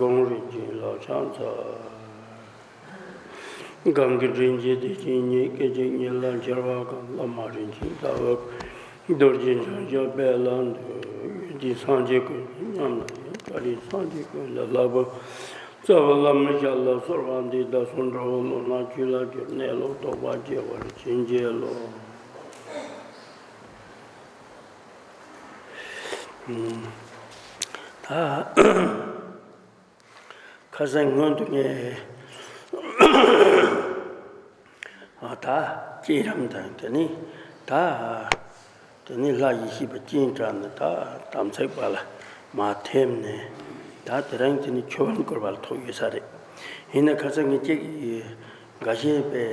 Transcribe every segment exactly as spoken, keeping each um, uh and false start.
དགོངས། རིན་ཆེན་ལག་ཆ་འཚལ། གང་གི་དྲིན་གྱིས་དེ་བཞིན་ཉིད། སྐད་ཅིག་ཉིད་ལ་འཆར་བ་གང་། བླ་མ་རིན་ཆེན་ལྟ་བུ། རྡོ་རྗེ་འཆང་ཆེན་དཔལ་ལ་འདུད། ཡོན་ཏན་སངས་རྒྱས་ཀུན་ལ་མཉམ་ལ་ཡང་། བཀའ་དྲིན་སངས་རྒྱས་ཀུན་ལ་བསླབ་པ། རྩ་བ་བླ་མའི་ཞབས་ལ་གསོལ་བ་འདེབས། བདག་སོགས་འགྲོ་བ་ལོག་ན་ཆོས་ལ་སྐྱོ། གནས་ལུགས་རྟོགས་པ་སྐྱེ་བར་བྱིན་གྱིས་རློབས། ད། ཁ་སང་སྔོན་དུ་ངས་ཨ་ད་བསྐྱེད་རིམ་དང་དེ་ནི་ད་དེ་ནི་ལྷ་ཡེ་ཤེས་པ་སྤྱན་དྲངས་ནས་ད་དམ་ཚིག་པ་ལ་མར་ཐིམ་ནས་ད་དེ་རིང་དེ་ནི་ཆོས་དབང་བསྐུར་བ་ལ་ཐུག་ཡོད་ས་རེད། ཡིན་ན་ཁ་སང་ངས་གཅིག་འགའ་ཤས་པའི་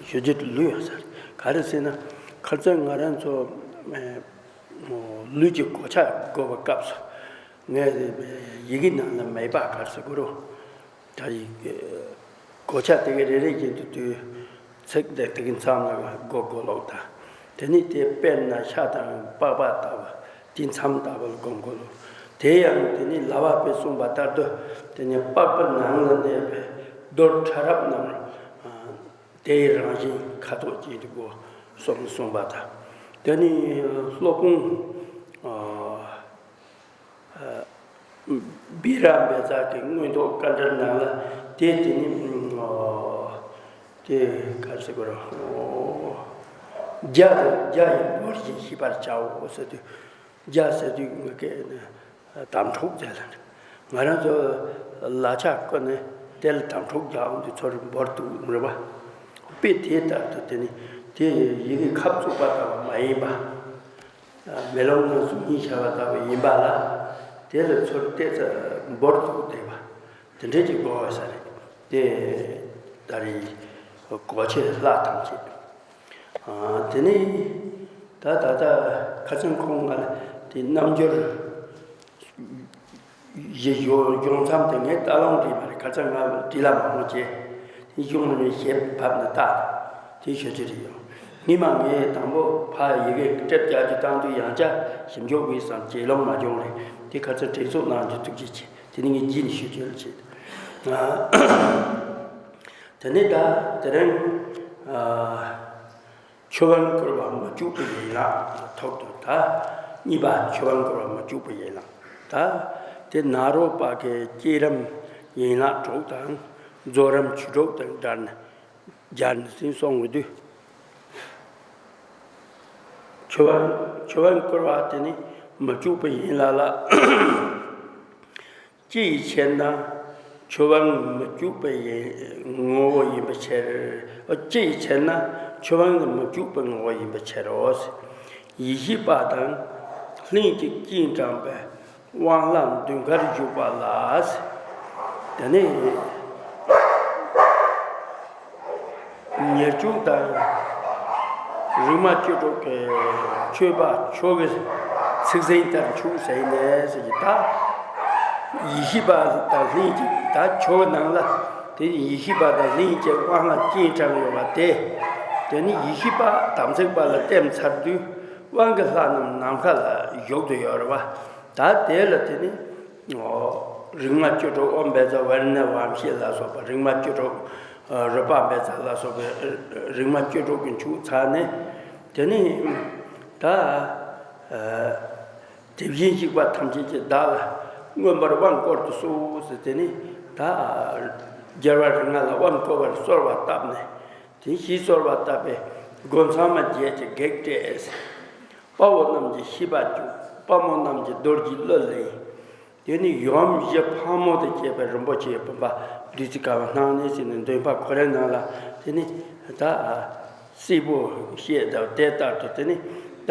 ཞུ་རྒྱུ་དེ་ལུས་ཡོད་ས་རེད། ག་རེ་ཟེར་ན་ཁ་སང་ང་རང་ཚོ་ལུས་ཀྱི་གོ་ཆ་བགོ་བའི་སྐབས་སུ། ངས་ཡི་གེ་ནང་ལ་མེད་པ་ག་རེ་ཟེར་དགོས་རུང་། ད་ཡི་གེ་གོ་ཆ་དེ་གའི་རེ་རེ་བཞིན་དུ་དུས་ཚིགས་དེ་དེ་གི་མཚམས་ལ་བགོ་དགོས་ལོག་ད། དེ་ནི་དེ་དཔེར་ན་ཤ་དང་པགས་པ་ལྟ་བུ་དེ་མཚམས་ལྟ་བུ་ལ་བསྒོམ་དགོས་ལོག། དེ་ཡང་དེ་ནི་ལག་པ་པས་གསུངས་པ་ལྟར་དུ་དེ་ནི་པགས་པའི་ནང་ལ་གནས་པའི་རྡོར་ཕྲ་རབ་རྣམས་དེའི་རང་བཞིན་ཁ་དོག་ཅན་དུ་དགོས་གསུངས་གསུངས་པ་དང་། དེ་ནི་སློབ་དཔོན། སྦི་ར་བཛྲ་གི་མངོན་རྟོགས་དཀའ་འགྲེལ་ནང་ལ་དེ་དེ་ནི་དེ་ག་རེ་ཟེར་དགོས་རེད། རྒྱ་དང་རྒྱ་ཡི་བོར་ཞིང་ཤེས་པར་བྱའོ་ཟེར་དུས། རྒྱ་ཟེར་དུས་ངའི་སྐད་ནས་དམ་ཕྲུག་ཟེར་ལ། ང་རང་ཚོ་ལག་ཆ་བཀོན་ནས་དེ་ལ་དམ་ཕྲུག་རྒྱག་འོང་དུས་ཚོར་འབོར་འདུག་རེད་པ། དཔེ་དེ་ལྟར་དུ་དེ་ནི་དེ་ཡི་གེ་ཁབ་བཙུགས་པ་ལྟ་བུ་མ་ཡིན་པ། མེ་ལོང་ནང་གཟུགས་བརྙན་བྱ་བ་ལྟ་བུ་ཡིན་པ་ལ། དེ་ལ་ཚུར་བལྟས་ཚེ་འབོར་དུ་བསྡད་པ། དེ་འདྲས་ཀྱི་དགོས་པ་ས་རེད། དེ་ད་རེས་གོ་ཆེ་ལྷ་ཐམས་ཅད། དེ་ནས་ད་ད་ལྟ་ཁ་སང་ཁོང་ང་དེ་རྣམ་འགྱུར། ཡི་ཡོ་ཡོང་མཚམས་དེ་ངས་ལྟ་ལོང་བྲིས་པ་རེད། ཁ་སང་ང་བྲིས་ལ་མང་པོ་བྱས། དེ་གཞུང་ལ་ངས་ཞེ་བབས་ནས་ལྟ། དེ་ཤོད་ཀྱི་རེད་ཡོང་། སྔོན་མ་ངས་དང་པོ་ཕ་ཡི་གེ་ཀྲེབ་རྒྱག་རྒྱུ་བཏང་དུས་ཡང་བསྐྱར་ཞིབ་འཇུག་བྱས་སམ་ཇེ་ལོང་མ་བྱུང་རེད། དེ་ཁ་སང་དྲན་གསོ་གནང་རྒྱུ་ཐུགས་རྗེ་ཆེ། དེ་ནི་ངས་རྗེས་ནས་ཤོད་ཀྱི་རེད། དེ་ནས་ད་དེ་རིང་། ཆོས་དབང་བསྐུར་བ་མི་བཅུག་པའི་ཡན་ལག་ཐོག་ཏུ་ད། གཉིས་པ་ཆོས་དབང་བསྐུར་བ་མི་བཅུག་པའི་ཡན་ལག་ད། དེ་ནཱ་རོ་པ་གི་བསྐྱེད་རིམ་ཡན་ལག་དྲུག་དང་། རྫོགས་རིམ་ཆོས་དྲུག་དང་སྦྱར་ནས་སྦྱར་ནས་ཟིན་སོང་བའི་དུས། ཆོས་དབང་ཆོས་དབང་བསྐུར་བ་དེ་ནི་མི་བཅུག་པའི་ཡན་ལག་ལ། ཅི་ཡི་ཕྱིར་ན་ཆོས་དབང་མི་བཅུག་པའི་ཡིན་ངོ་བོ་ཡིན་པའི་ཕྱིར། ཨ། ཅི་ཡི་ཕྱིར་ན་ཆོས་དབང་ནི་མི་བཅུག་པའི་ངོ་བོ་ཡིན་པའི་ཕྱིར་རོ། ཡེ་ཤེས་པ་དང་ལྷན་ཅིག་སྤྱན་དྲངས་པའི་དབང་ལྷ་མདུན་མཁར་བཞུགས་པ་ལ། དེ་ནས། ཉེར་གཅིག་དང་། རིག་མ་བཅུ་དྲུག་གི་མཆོད་པ་ཆོ་གའི་ཚིག་ཟིན་ལྟར་འཆུག་ཟེར་ནས་ཟེར་གྱི་ད། ཡེ་ཤེས་པ་དང་ལྷན་ཅིག་ད་ཆོ་གའི་ནང་ལ་དེ་ཡེ་ཤེས་པ་དང་ལྷན་ཅིག་དབང་ལ་སྤྱན་དྲངས་ཡོད་པ་དེ། དེ་ནི་ཡེ་ཤེས་པ་དམ་ཚིག་པ་ལ་བསྟིམ་ཚར་དུས་དབང་གི་ལྷ་རྣམས་ནམ་མཁའ་ལ་བཞུགས་ཏེ་ཡོད་རེད་བ། ད་དེ་ལ་དེ་ནི། རིག་མ་བཅུ་དྲུག་ཨོཾ་བཛྲ་ཝཱ་ར་ཎ་ཝམ་ཤཱི་ལ་སོགས་པ་རིག་མ་བཅུ་དྲུག་རོལ་པ་བཛྲ་ལ་སོགས་པའི་རིག་མ་བཅུ་དྲུག་གི་མཆོག་ཚར་ནས། དེ་ནས་ད་དེ་བཞིན་གཤེགས་པ་ཐམས་ཅད་ཀྱིས་བདག་ལ་མངོན་པར་དབང་བསྐུར་དུ་གསོལ་ཟེར། དེ་ནས་ད་རྒྱལ་བ་རིགས་ལྔ་ལ་དབང་བསྐུར་བར་གསོལ་བ་བཏབ་ནས། དེ་ཞེས་གསོལ་བ་བཏབ་པས་སྒོ་མཚམས་མ་བརྒྱད་ཀྱིས་བགེགས་བསྐྲད། དཔའ་བོ་རྣམས་ཀྱི་ཤེས་པ་བཅུག་དཔའ་མོ་རྣམས་ཀྱི་རྡོ་རྗེའི་གླུ་ལེན། དེ་ནས་ཡུམ་བཞི་ཕག་མོ་དང་བཅས་པའི་རིན་པོ་ཆེའི་བུམ་པ་བདུད་རྩི་ཀ་བ་སྣང་ནས་ཟིན་ནས་འདོན་པ་ཁོ་རའི་ནང་ལ་དེ་ནས་ད་སྲས་པོ་བཤད་དང་དེ་ལྟར་དུ་དེ་ནས་ད།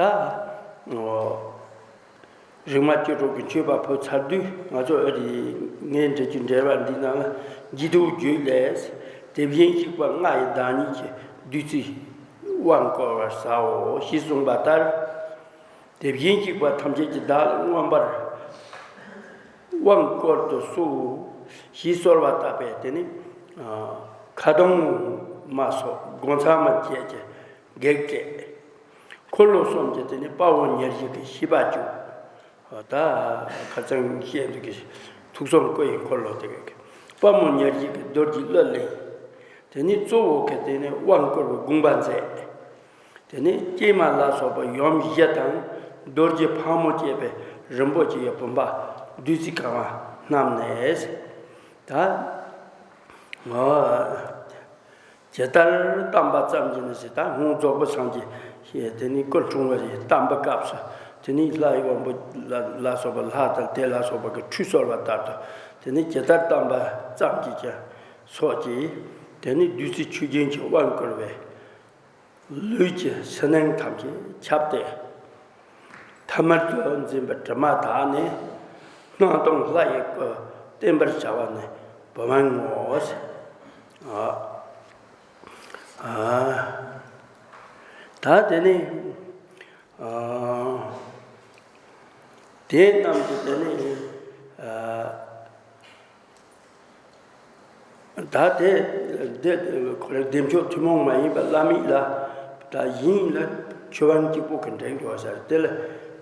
རིག་མ་བཅུ་དྲུག་གི་མཆོད་པ་ཕུལ་ཚར་དུས་ང་ཚོ་ཨ་རི་ངས་འབྲི་རྒྱུ་འགྲེལ་པ་འདི་ནང་ལ་འཇུག་ལྡོག་རྒྱུད་ལས། དེ་བཞིན་གཤེགས་པ་ལྔ་ཡི་བདག་ཉིད་ཀྱི་བདུད་རྩིས་དབང་བསྐུར་བར་བྱའོ་ཞེས་གསུངས་པ་ལྟར། དེ་བཞིན་གཤེགས་པ་ཐམས་ཅད་ཀྱིས་བདག་ལ་མངོན་པར་དབང་བསྐུར་དུ་གསོལ་ཞེས་གསོལ་བ་བཏབ་པས་དེ་ནི་ཁ་གདོང་མ་སོགས་སྒོ་མཚམས་མ་བཅད་ཀྱི་བགེགས་བསྐྲད། འཁོར་ལོ་གསུམ་གྱི་དེ་ནི་དཔའ་བོ་ཉེར་བཞི་གི་ཤེས་པ་བཅུག་ད་ཁ་སང་བཤད་འདུག་གི། ཐུགས་གསུང་བཀའ་ཡི་འཁོར་ལོ་དེ་ག་གི། དཔལ་མོ་ཉེར་བཞི་གི་རྡོ་རྗེ་གླུ་ལེན། དེ་ནས་གཙོ་བོ་གི་དེ་ནས་དབང་བསྐུར་བའི་དགོངས་པ་མཛད། དེ་ནས་ཀྱེ་མ་ལ་སོགས་པ་ཡུམ་བཞི་དང་རྡོ་རྗེ་ཕག་མོ་བཅས་པའི་རིན་པོ་ཆེ་ཡི་བུམ་པ་བདུད་རྩི་གང་བ་བསྣམས་ནས། ད། ཨོ། ཇི་ལྟར་བལྟམས་པ་ཙམ་གྱིས་ནི་ཟེར། ད་སྔོན་རྫོགས་པའི་སངས་རྒྱས་ཞེས་དེ་ནི་སྐུ་འཁྲུངས་པ་ཡི་བལྟམས་པའི་སྐབས་སུ། དེ་ནི་ལྷའི་དབང་པོ་ལ་ལ་སོགས་པ་ལྷ་དང་དེ་ལ་སོགས་པ་གི་ཁྲུས་གསོལ་བ་ལྟར་དུ། དེ་ནི་ཇི་ལྟར་བལྟམས་པ་ཙམ་གྱིས་ཀྱང་སོགས་ཀྱིས། དེ་ནི་བདུད་རྩི་ཆུ་རྒྱུན་གྱི་དབང་བསྐུར་བས། ལུས་ཀྱི་ཕྱི་ནང་ཐམས་ཅད་ཁྱབ་སྟེ། ཐ་མལ་དུ་འཛིན་པའི་དྲི་མ་དག་ནས། སྣང་སྟོང་ལྷ་ཡི་སྐུ་བསྟན་པར་བྱ་བ་ནི་བུམ་དབང་ངོ་། ཨ། ཨ། ད་དེ་ནི། ཨ། དེ་རྣམས་ཀྱི་དེ་ནི། ཨ། ད་དེ་དེ་ཁོ་རང་བདེ་མཆོག་ཐུན་མོང་མ་ཡིན་པ་བླ་མེད་ལ། ད་ཡིན་ལ་ཆོས་དབང་གཅིག་པོ་གི་འདྲེན་འགྱུར་བ་ཟེར། དེ་ལ་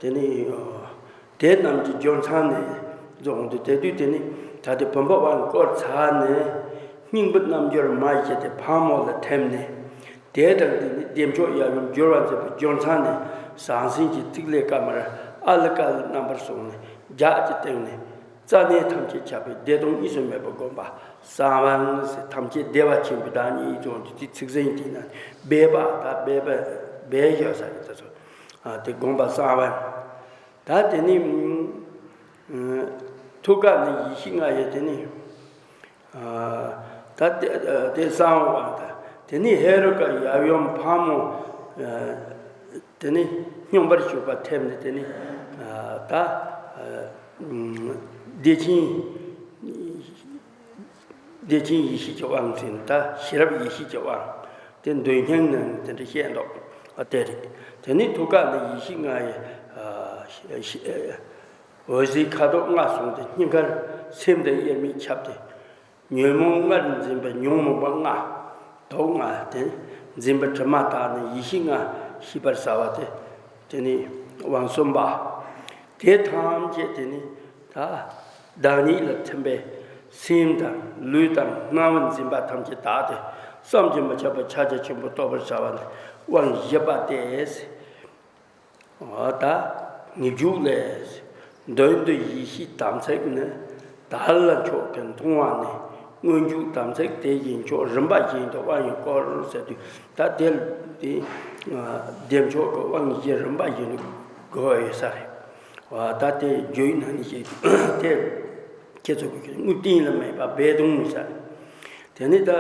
དེ་ནི། དེ་རྣམས་ཀྱི་སྦྱོར་མཚམས་ནས་རྫོགས་འདུག་དེ་དུས་དེ་ནི་ད་དེ་བུམ་པ་དབང་བསྐུར་ཚར་ནས། སྙིང་པོའི་རྣལ་འབྱོར་མ་བཞི་དེ་ཕག་མོ་ལ་ཐིམ་ནས། དེ་དང་དེ་ནི་བདེ་མཆོག་ཡབ་ཡུམ་སྦྱོར་བ་མཛད་པའི་སྦྱོར་མཚམས་ནས། ཟང་ཟིང་གི་ཐིག་ལེ་དཀར་དམར་ཨ་ལི་ཀ་ལི་རྣམ་པར་སོང་ནས། རྒྱགས་ཀྱི་སྟེང་ནས། རྩ་གནས་ཐམས་ཅད་ཁྱབ་པའི་བདེ་སྟོང་གཉིས་སུ་མེད་པའི་དགོངས་པ་གསང་བ་ཟེར། ཐམས་ཅད་བདེ་བ་ཆེན་པོའི་བདག་ཉིད་ཀྱང་དེ་ཚིག་ཟིན་དེ་ན་སྦས་པ་དང་སྦས་པ་སྦས་ཡོད་ས་རེད། དེ་ཚོ། ཨ། དེ་དགོངས་པ་གསང་བ། ད་དེ་ནི། ཨ། ཐུགས་ཀ་ནས་ཡེ་ཤེས་ལྔ་ཡི་དེ་ནི། ཨ། ད་དེ་དེ་གསང་བ་དང་། དེ་ནི་ཧེ་རུ་ཀ་ཡབ་ཡུམ་ཕག་མོ། ཨ། དེ་ནི་སྙོམས་པར་ཞུགས་པ་ཐེབས་ནས་དེ་ནི། ཨ། ད། ཨ། བདེ་ཆེན། བདེ་ཆེན་ཡེ་ཤེས་ཀྱི་དབང་ཟེར་ནས། ད་ཤེས་རབ་ཡེ་ཤེས་ཀྱི་དབང་། དེ་མདོའི་སྙིང་ནང་དེ་འདྲ་བཤད་འདུག་ཨ། དེ་རེད། དེ་ནི་ཐུགས་ཀ་ནས་ཡེ་ཤེས་ལྔ་ཡི། ཨ། ཤེ་ཤེ་འོད་ཟེར་ཁ་དོག་ལྔ་བྱུང་སྟེ། སྙིང་ཁར་སེམས་དང་དབྱེར་མེད་ཁྱབ་སྟེ། ཉོན་མོངས་ལྔར་འཛིན་པའི་ཉོན་མོངས་པ་ལྔ། དུག་ལྔ་སྟེ། འཛིན་པའི་དྲི་མ་དག་ནས་ཡེ་ཤེས་ལྔ་ཞི་བར་བྱ་བ་སྟེ། དེ་ནི་དབང་གསུམ་པ། དེ་ཐམས་ཅད་དེ་ནི་ད་བདག་ཉིད་ལ་ཐིམ་པས། སེམས་དང་ལུས་དང་སྣང་བ་འཛིན་པ་ཐམས་ཅད་དག་སྟེ། བསམ་གྱིས་མི་ཁྱབ་པའི་ཕྱག་རྒྱ་ཆེན་པོ་རྟོགས་པར་བྱ་བ་ནི་དབང་བཞི་པ་སྟེ། འོ་ད་ངེས་འཇུག་ལས། མདུན་དུ་ཡེ་ཤེས་དམ་ཚིག་ནི། དལ་ལ་མཆོག་གི་མཐོང་བ་ནི། སྔོན་འཇུག་དམ་ཚིག་དེ་བཞིན་མཆོག་རིམ་པ་བཞིན་དུ་དབང་བསྐུར་ཟེར་དུས། ད་དེ་དེ་བདེ་མཆོག་གི་དབང་བཞི་རིམ་པ་བཞིན་དུ་དགོས་ཡོད་ས་རེད། འོ་ད་དེ་རྒྱུད་ནང་ནས་བཤད་དུས་དེ་ཁྱེད་ཚོ་གི་དངོས་བསྟན་ལ་མེད་པ་སྦས་དོན་མི་ས་རེད། དེ་ནི་ད་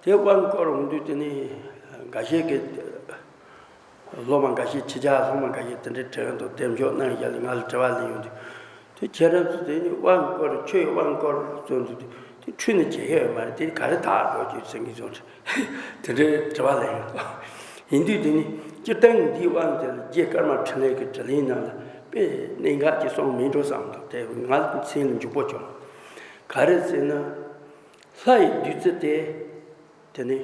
དེ་དབང་བསྐུར་འོང་དུས་དེ་ནི་འགའ་ཤས་ཀྱིས། སློབ་མ་འགའ་ཤས། ཕྱི་རྒྱལ་སློབ་མ་འགའ་ཤས་དེ་འདྲའི་དྲི་བ་འདུག་བདེ་མཆོག་གནང་ཡ་ལ་ང་ལ་དྲི་བ་སླེབས་ཡོང་དུས། དེ་ཁྱེད་རང་ཚོ་དེ་ནི་དབང་བསྐུར། ཆོས་དབང་བསྐུར་ཚོ་འདུག་དེ་ཁྲུས་ནི་བྱེད་ཡ་ཡོད་མ་རེད། དེ་ག་རེ་དག་འགྲོ་རྒྱུ་ཟེར་གྱི་བྱུང་། དེ་འདྲའི་དྲི་བ་སླེབས་ཡོང་དུས། ཡིན་དུས་དེ་ནི་སྤྱིར་བཏང་འདིའི་དབང་དེ་ལ་རྗེ་ཀརྨ་འཕྲིན་ལས་ཀྱི་དྲི་ལན་ནང་ལ་དཔེ་གནད་འགག་ཅིག་གསུངས་མེད་འགྲོ་བསམ་འདུག་དེ་ང་ལ་སེམས་ལ་འཇུག་པོ་བྱུང་། ག་རེ་ཟེར་ན། ལྷ་ཡི་བདུད་རྩི་དེ། དེ་ནི།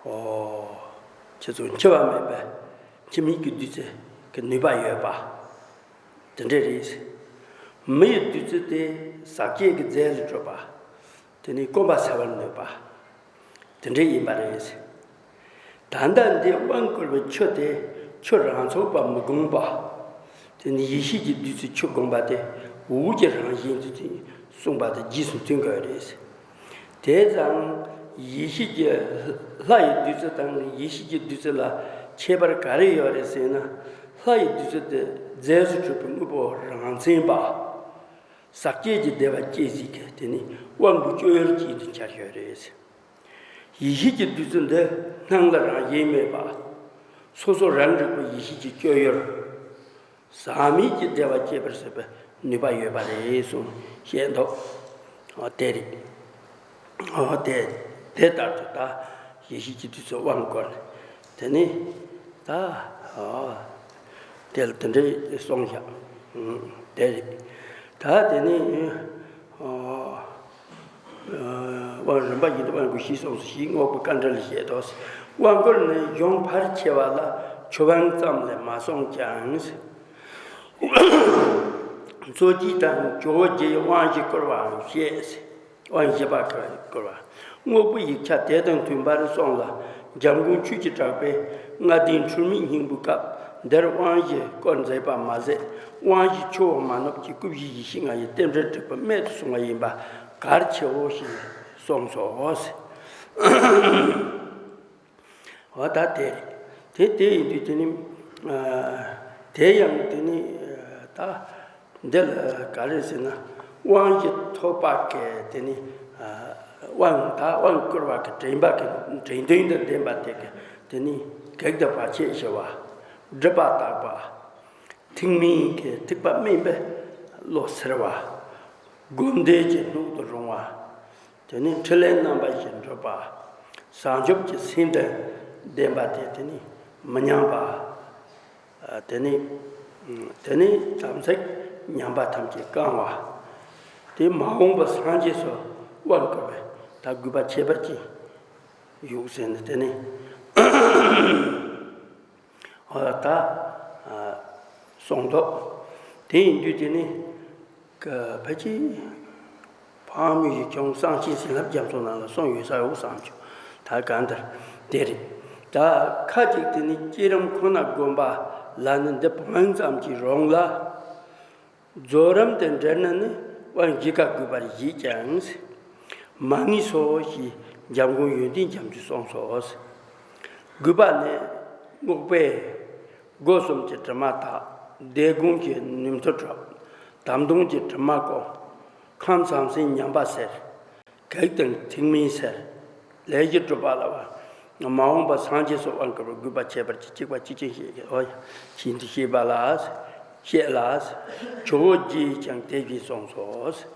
ཨོ། ཁྱེད་ཚོ་འཆི་བ་མེད་པའི་འཆི་མེད་ཀྱི་བདུད་རྩི་གི་ནུས་པ་ཡོད་པ། དེ་འདྲ་རེད། མི་ཡི་བདུད་རྩི་དེ་ཟག་བཅས་ཀྱི་རྫས་ལ་གྲུབ་པ། དེ་ནི་སྐོམ་པ་སེལ་བར་ནུས་པ། དེ་འདྲ་ཡིན་པ་རེད། ད་ལྟ་འདི་དབང་བསྐུར་བའི་ཆུ་དེ་ཆུ་རང་ཚུགས་པ་མི་དགོངས་པ། དེ་ནི་ཡེ་ཤེས་ཀྱི་བདུད་རྩི་ཆུ་དགོངས་པ་དེ་འོད་ཀྱི་རང་བཞིན་དུ་དེ་གསུངས་པ་དང་རྗེས་སུ་མཐུན་དགོས་རེད། དེ་ཙང་ཡེ་ཤེས་ཀྱི། ལྷ་ཡི་བདུད་རྩི་དང་ཡེ་ཤེས་ཀྱི་བདུད་རྩི་ལ་ཁྱད་པར་ག་རེ་ཡོད་རེད་ཟེར་ན། ལྷ་ཡི་བདུད་རྩི་དེ་རྫས་སུ་གྲུབ་པའི་དངོས་པོ་རང་མཚན་པ། ཟག་བཅས་ཀྱི་བདེ་བ་སྐྱེད་བྱེད་ཀྱི་དེ་ནི་དབང་པོའི་སྤྱོད་ཡུལ་ཅན་དུ་འཆར་ཡོད་རེད། ཡེ་ཤེས་ཀྱི་བདུད་རྩི་འདི་སྣང་ལ་རང་བཞིན་མེད་པ། སོ་སོ་རང་རིག་པའི་ཡེ་ཤེས་ཀྱི་སྤྱོད་ཡུལ། ཟག་མེད་ཀྱི་བདེ་བ་སྐྱེད་པར་བྱེད་པའི་ནུས་པ་ཡོད་པ་རེད་གསུངས་བཤད་འདུག་འོ་དེ་རེད། འོ་དེ་དེ་ལྟར་དུ་ད་ཡེ་ཤེས་ཀྱི་བདུད་རྩི་དབང་བསྐུར་ནས། དེ་ནི་ད། ཨ། དེ་ལ་དེ་འདྲའི་གསུངས་བཞག་དེ་རེད། ད་དེ་ནི། ཨ། དབང་རིམ་པ་བཞིན་དུ་དབང་བསྐུར་ཞེས་གསུངས་སོ་ཞེས་རྔོག་པའི་དཀའ་འགྲེལ་ལ་བཤད་དོ། དབང་བསྐུར་ནི་གཞུང་ཕལ་ཆེ་བ་ལ་ཆུ་དབང་ཙམ་ལས་མ་གསུངས་ཀྱང་། མཚོ་སྐྱེས་དང་ཇོ་བོ་རྗེ་ཡི་དབང་བཞི་བསྐུར་བའང་བཤད། དབང་བཞི་པ་བསྐུར་བ། དངོས་པོ་ཡིག་ཆ་དེ་དང་མཐུན་པར་སོང་ལ། འཇམ་མགོན་ཆོས་ཀྱི་གྲགས་པས་ལྔ་ལྡན་འཁྲུལ་མེད་སྙིང་པོའི་སྐབས་འདིར་དབང་བཞི་བསྐུར་མཛད་པ་མ་ཟད། དབང་བཞི་ཆུ་བོ་མ་ནུབ་ཀྱི་སྐུ་བཞིའི་ཡེ་ཤེས་ལྔ་ཡི་རྟེན་འབྲེལ་དྲུག་པ་རྨད་དུ་བྱུང་བ་ཡིན་པ་གལ་ཆེའོ་ཞེས་གསུངས་སོ། འོ་ད་དེ་རེད། དེ་དེ་ཡིན་དུས་དེ་ནི། ཨ། དེ་ཡང་དེ་ནི། ཨ། ད་འདི་ལ་ག་རེ་ཟེར་ན། དབང་གི་ཐོབ་པ་གི་དེ་ནི། ཨ། དབང་ད་དབང་བསྐུར་བ་གི་དྲན་པ་གི་དྲན་དོན་དང་ལྡན་པ་དེ་གི་དེ་ནི་གེགས་དང་བར་ཆད་ཞི་བ། སྒྲིབ་པ་དག་པ། ཐེག་དམན་གྱི་ཐེག་པ་དམན་པའི་བློ་སེལ་བ། སྒོམ་བཟླས་ཀྱི་སྣོད་དུ་རུང་བ། དེ་ནི་ཕྲིན་ལས་རྣམ་པ་བཞི་འགྲུབ་པ། བྱང་ཆུབ་ཀྱི་སེམས་དང་ལྡན་པ་དེ་དེ་ནི་མི་ཉམས་པ། དེ་ནི་དེ་ནི་དམ་ཚིག་ཉམས་པ་ཐམས་ཅད་བསྐང་བ། དེ་མ་འོངས་པ་སངས་རྒྱས་སུ་དབང་བསྐུར་བའི་ད་དགོས་པ་ཁྱད་པར་ཅན་ཡོད་ཟེར་ནས་དེ་ནི། ཨ། ད། ཨ། གསུངས་འདུག་དེ་ཡིན་དུས་དེ་ནི། ཕལ་ཆེར་ཕག་མོ་ཡིག་ཆུང་གསང་ཆེན་བྱིན་རླབས་རྒྱ་མཚོ་ནང་ལ་གསུངས་ཡོད་ས་ཡོད་བསམ་བྱུང་། ད་གང་ལྟར་དེ་རེད། ད་ཁ་ཅིག་དེ་ནི་བསྐྱེད་རིམ་ཁོ་ན་བསྒོམ་པ་ལ་ནི་འདི་བང་ཙམ་གྱིས་རུང་ལ། རྫོགས་རིམ་དང་འབྲེལ་ན་ནི་དབང་བཞི་ཀ་དགོས་པར་བཞེད་ཀྱང་། མ་ངེས་སོ་ཞེས་འཇམ་མགོན་ཡོན་ཏན་རྒྱ་མཚོས་གསུངས་སོ། དགོས་པ་ནི་རྔོག་པས་སྒོ་གསུམ་གྱི་དྲི་མ་དག། བཟླས་སྒོམ་གྱིས་ནུབ་མོ་གྲོལ། དམ་སྡོམ་གྱིས་དྲི་མ་སྐོང་། ཁམས་བྱང་སེམས་ཉམས་པ་སེལ། གེགས་དང་ཐེག་དམན་སེལ། ལས་བཞི་གྲུབ་པ་ལ་བ། མ་འོངས་པ་སངས་རྒྱས་སུ་དབང་བསྐུར་བའི་དགོས་པ་ཁྱད་པར་གྱི་གཅིག་པ་གཅིག་ཅན་ཞེས་ཨོ་ཡ། ཤིན་ཏུ་ཤེས་པ་ལ། བཤད་ལ། ཇོ་བོ་རྗེས་ཀྱང་དེ་བཞིན་གསུངས་སོ།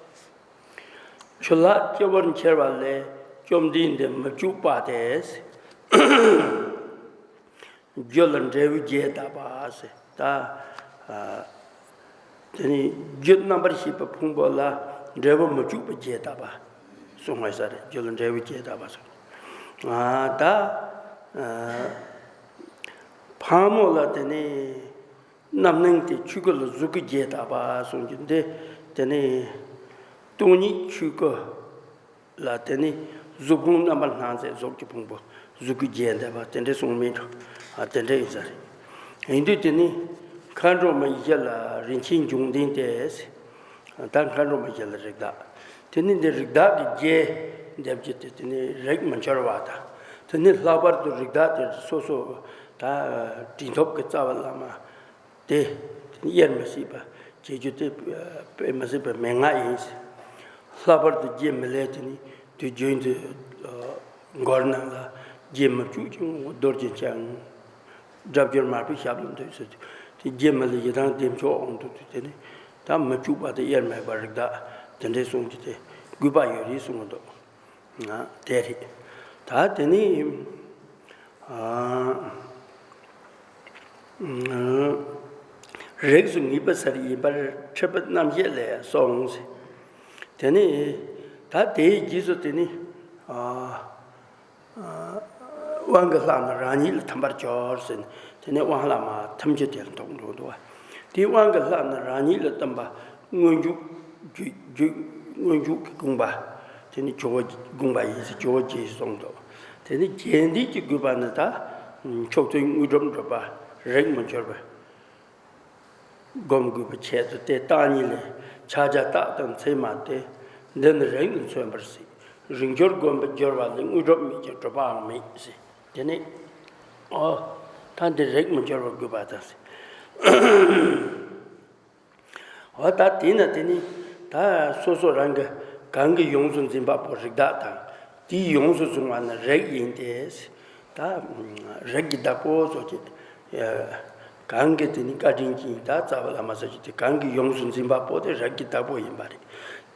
ཆུ་ལྷག་སྤྱི་བོར་འཁྱིལ་བ་ལས། བཅོམ་ལྡན་འདས་མི་བཅུག་པ་སྟེ། རྒྱུ་ལ་འབྲས་བུའི་རྒྱས་བཏབ་པ་ཟེར། ད། ཨ། དེ་ནི་རྒྱུ་རྣམ་པར་ཤེས་པའི་ཕུང་པོ་ལ་འབྲས་བུ་མི་བཅུག་པའི་རྒྱས་བཏབ་པ་གསུངས་པ་ས་རེད། རྒྱུ་ལ་འབྲས་བུའི་རྒྱས་བཏབ་པ་གསུངས། ཨ། ད། ཨ། ཕག་མོ་ལ་དེ་ནི་རྣམ་སྣང་དེ་ཆོས་སྐུ་ལ་གཟུགས་སྐུའི་རྒྱས་བཏབ་པ་གསུངས་རྒྱུ་འདི། དེ་ནི་སྟོང་ཉིད་ཆོས་སྐུ་ལ་དེ་ནི་གཟུགས་ཕུང་རྣམ་པར་སྣང་མཛད་གཟུགས་ཀྱི་ཕུང་པོ་གཟུགས་སྐུའི་རྒྱན་འདེབས་པ་དེ་འདྲའི་གསུངས་མིན་འགྲོ། ཨ། དེ་འདྲ་ཡིན་ས་རེད། ཡིན་དུས་དེ་ནི་མཁའ་འགྲོ་མ་བཞི་ལ་རིན་ཆེན་འབྱུང་ལྡན་ཏེ། ད་མཁའ་འགྲོ་མ་བཞི་ལ་རིགས་བདག་དེ་ནི་འདི་རིགས་བདག་གི་རྒྱན་འདེབས་རྒྱུ་དེ་དེ་ནི་རིགས་མི་འཆོར་བ་དང་། དེ་ནི་ལྷག་པར་དུ་རིགས་བདག་དེ་སོ་སོ་ད་དྲིན་ཐོབ་ཀྱི་རྩ་བ་བླ་མ། དེ་དབྱེར་མི་སྲིད་པ་བྱེད་རྒྱུ་དེ་དཔེ་མི་སྲིད་པའི་མན་ངག་ཡིན། ལྷག་པར་དུ་རྗེ་མི་ལའི་དེ་ནི་དུས་རྒྱུན་དུ་མགོ་རྣམས་ལ་རྗེ་མི་བཅུག་ཅིང་རྡོ་རྗེ་འཆང་། སྒྲ་བསྒྱུར་མར་པའི་ཞབས་ལ་འདུད་ཟེར་དུས་དེ་རྗེ་མི་ལའི་ཡི་དམ་བདེ་མཆོག་དབང་དུ་དུ་དེ་ནི་ད་མི་བཅུག་པ་དེ་དབྱེར་མེད་པ་རིགས་བདག་དེ་འདྲའི་གསུང་རྒྱུ་དེ་དགོས་པ་ཡོད་རེད་གསུང་གི་འདུག་དེ་རེད། ད་དེ་ནི། ཨ། རིགས་སུ་ངེས་པ་སར་ཡིན་པར་འཁྲིད་པའི་རྣམ་བཤད་ལས་གསུངས། དེ་ནི་ད་དེའི་རྗེས་སུ་དེ་ནི། ཨ། དབང་གི་ལྷ་ནི་རང་ཉིད་ལ་ཐིམ་པར་གྱུར་ཟེར་ནས་དེ་ནི་དབང་བླ་མ་ཐིམ་རྒྱུ་དེ་ལ་ཐུག་འགྲོ་འདུག་བ། དེའི་དབང་གི་ལྷ་ནི་རང་ཉིད་ལ་ཐིམ་པ་སྔོན་འཇུག་རྒྱུད་རྒྱུད་སྔོན་འཇུག་གི་དགོངས་པ། དེ་ནི་ཇོ་བོ་དགོངས་པ་ཡིན་ཟེར་ཇོ་བོ་རྗེས་གསུངས་འདུག་དེ་ནི་རྒྱས་འདེབས་ཀྱི་དགོས་པ་ནི་ད་མཆོག་ཐུན་དངོས་གྲུབ་འགྲུབ་པ་རིགས་མི་འཆོར་བའི་སྒོམ་དགོས་པའི་ཆེད་དུ་དེ་བརྟག་གཉིས་ལས་ཕྱག་རྒྱ་བརྟག་དང་མཚན་མ་སྟེ། འདི་ནི་རིགས་ནི་མཚོན་པར་སྲིད། རིགས་འཆོར་སྒོམ་པའི་སྦྱོར་བ་ལས་དངོས་གྲུབ་མེད་ཀྱང་གྲུབ་པའང་མེད་ཟེར། དེ་ནི། ཨོ། ད་འདི་རིགས་མི་འཆོར་བ་དགོས་པ་དང་ཟེར། འོ་ད་དེས་ན་དེ་ནི་ད་སོ་སོ་རང་གི་གང་གིས་ཡོངས་སུ་འཛིན་པ་པོ་རིགས་བདག་དང་། དེས་ཡོངས་སུ་བཟུང་བ་ནི་རིགས་ཡིན་ཏེ། ད་རིགས་ཀྱི་བདག་པོ་སོགས་ཀྱི། གང་གིས་དེ་ནི་བཀའ་དྲིན་ཅན་ད་རྩ་བ་བླ་མ་ཟེར་རྒྱུ་དེ་གང་གིས་ཡོངས་སུ་འཛིན་པ་པོ་དེ་རིགས་ཀྱི་བདག་པོ་ཡིན་པ་རེད།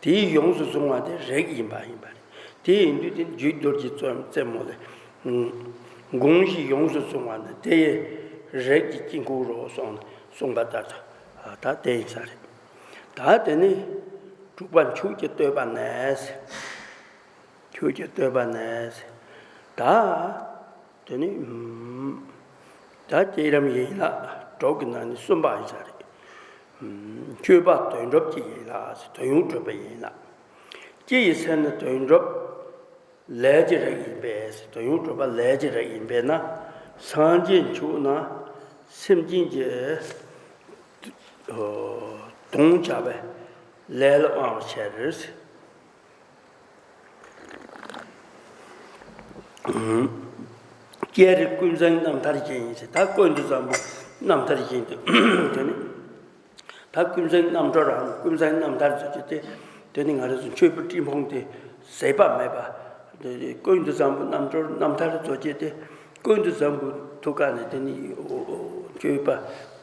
དེས་ཡོངས་སུ་བཟུང་བ་དེ་རིགས་ཡིན་པ་ཡིན་པ་རེད། དེ་ཡིན་དུས་དེ་རྒྱུད་རྡོ་རྗེ་རྩེ་མོ་ལས། དགོངས་གཞི་ཡོངས་སུ་བཟུང་བ་ནི་དེ་ཡི་རིགས་ཀྱི་དཀྱིལ་འཁོར་རོ་གསུངས་གསུངས་པ་ལྟར་དུ་ད་དེ་ཡིན་ས་རེད། ད་དེ་ནི་དྲུག་པ་མཆོག་གི་བསྟོད་པ་ནས། མཆོག་གི་བསྟོད་པ་ནས། ད་དེ་ནི་ད་བསྐྱེད་རིམ་ཡན་ལག་དྲུག་གི་ནང་ནས་གསུམ་པ་ཡིན་ས་རེད། སྤྱོད་པ་དོན་གྲུབ་ཀྱི་ཡིན་ལ། དོན་ཡོད་གྲུབ་པ་ཡིན་ལ། ཅི་ཡི་ཚེ་ན་དོན་གྲུབ་ལས་ཀྱི་རིགས་ཡིན་པས། དོན་ཡོད་གྲུབ་པ་ལས་ཀྱི་རིགས་ཡིན་པས་ན། སངས་རྒྱས་མཆོག་ན་སེམས་ཅན་གྱི་དོན་བྱ་བའི་ལས་ལ་དབང་བ་བྱེད་རེད། ཀྱེ་རེ་ཀུན་བཟང་རྣམ་ཐར་བཞིན་ཟེར། ད་ཀུན་ཏུ་བཟང་པོ་རྣམ་ཐར་བཞིན་དུ་དེ་ནི། ད་ཀུན་བཟང་རྣམ་གྲོལ་རང་ཀུན་བཟང་རྣམ་ཐར་ཟེར་གྱི་དེ། དེ་ནི་ང་རང་ཚོ་མཆོད་པའི་སྤྲིན་ཕུང་དེ་ཟད་པ་མེད་པ། དེ་ཀུན་ཏུ་བཟང་པོ་རྣམ་གྲོལ་རྣམ་ཐར་ཟེར་གྱི་དེ། ཀུན་ཏུ་བཟང་པོ་ཐུགས་ཀ་ནས་དེ་ནི་མཆོད་པ་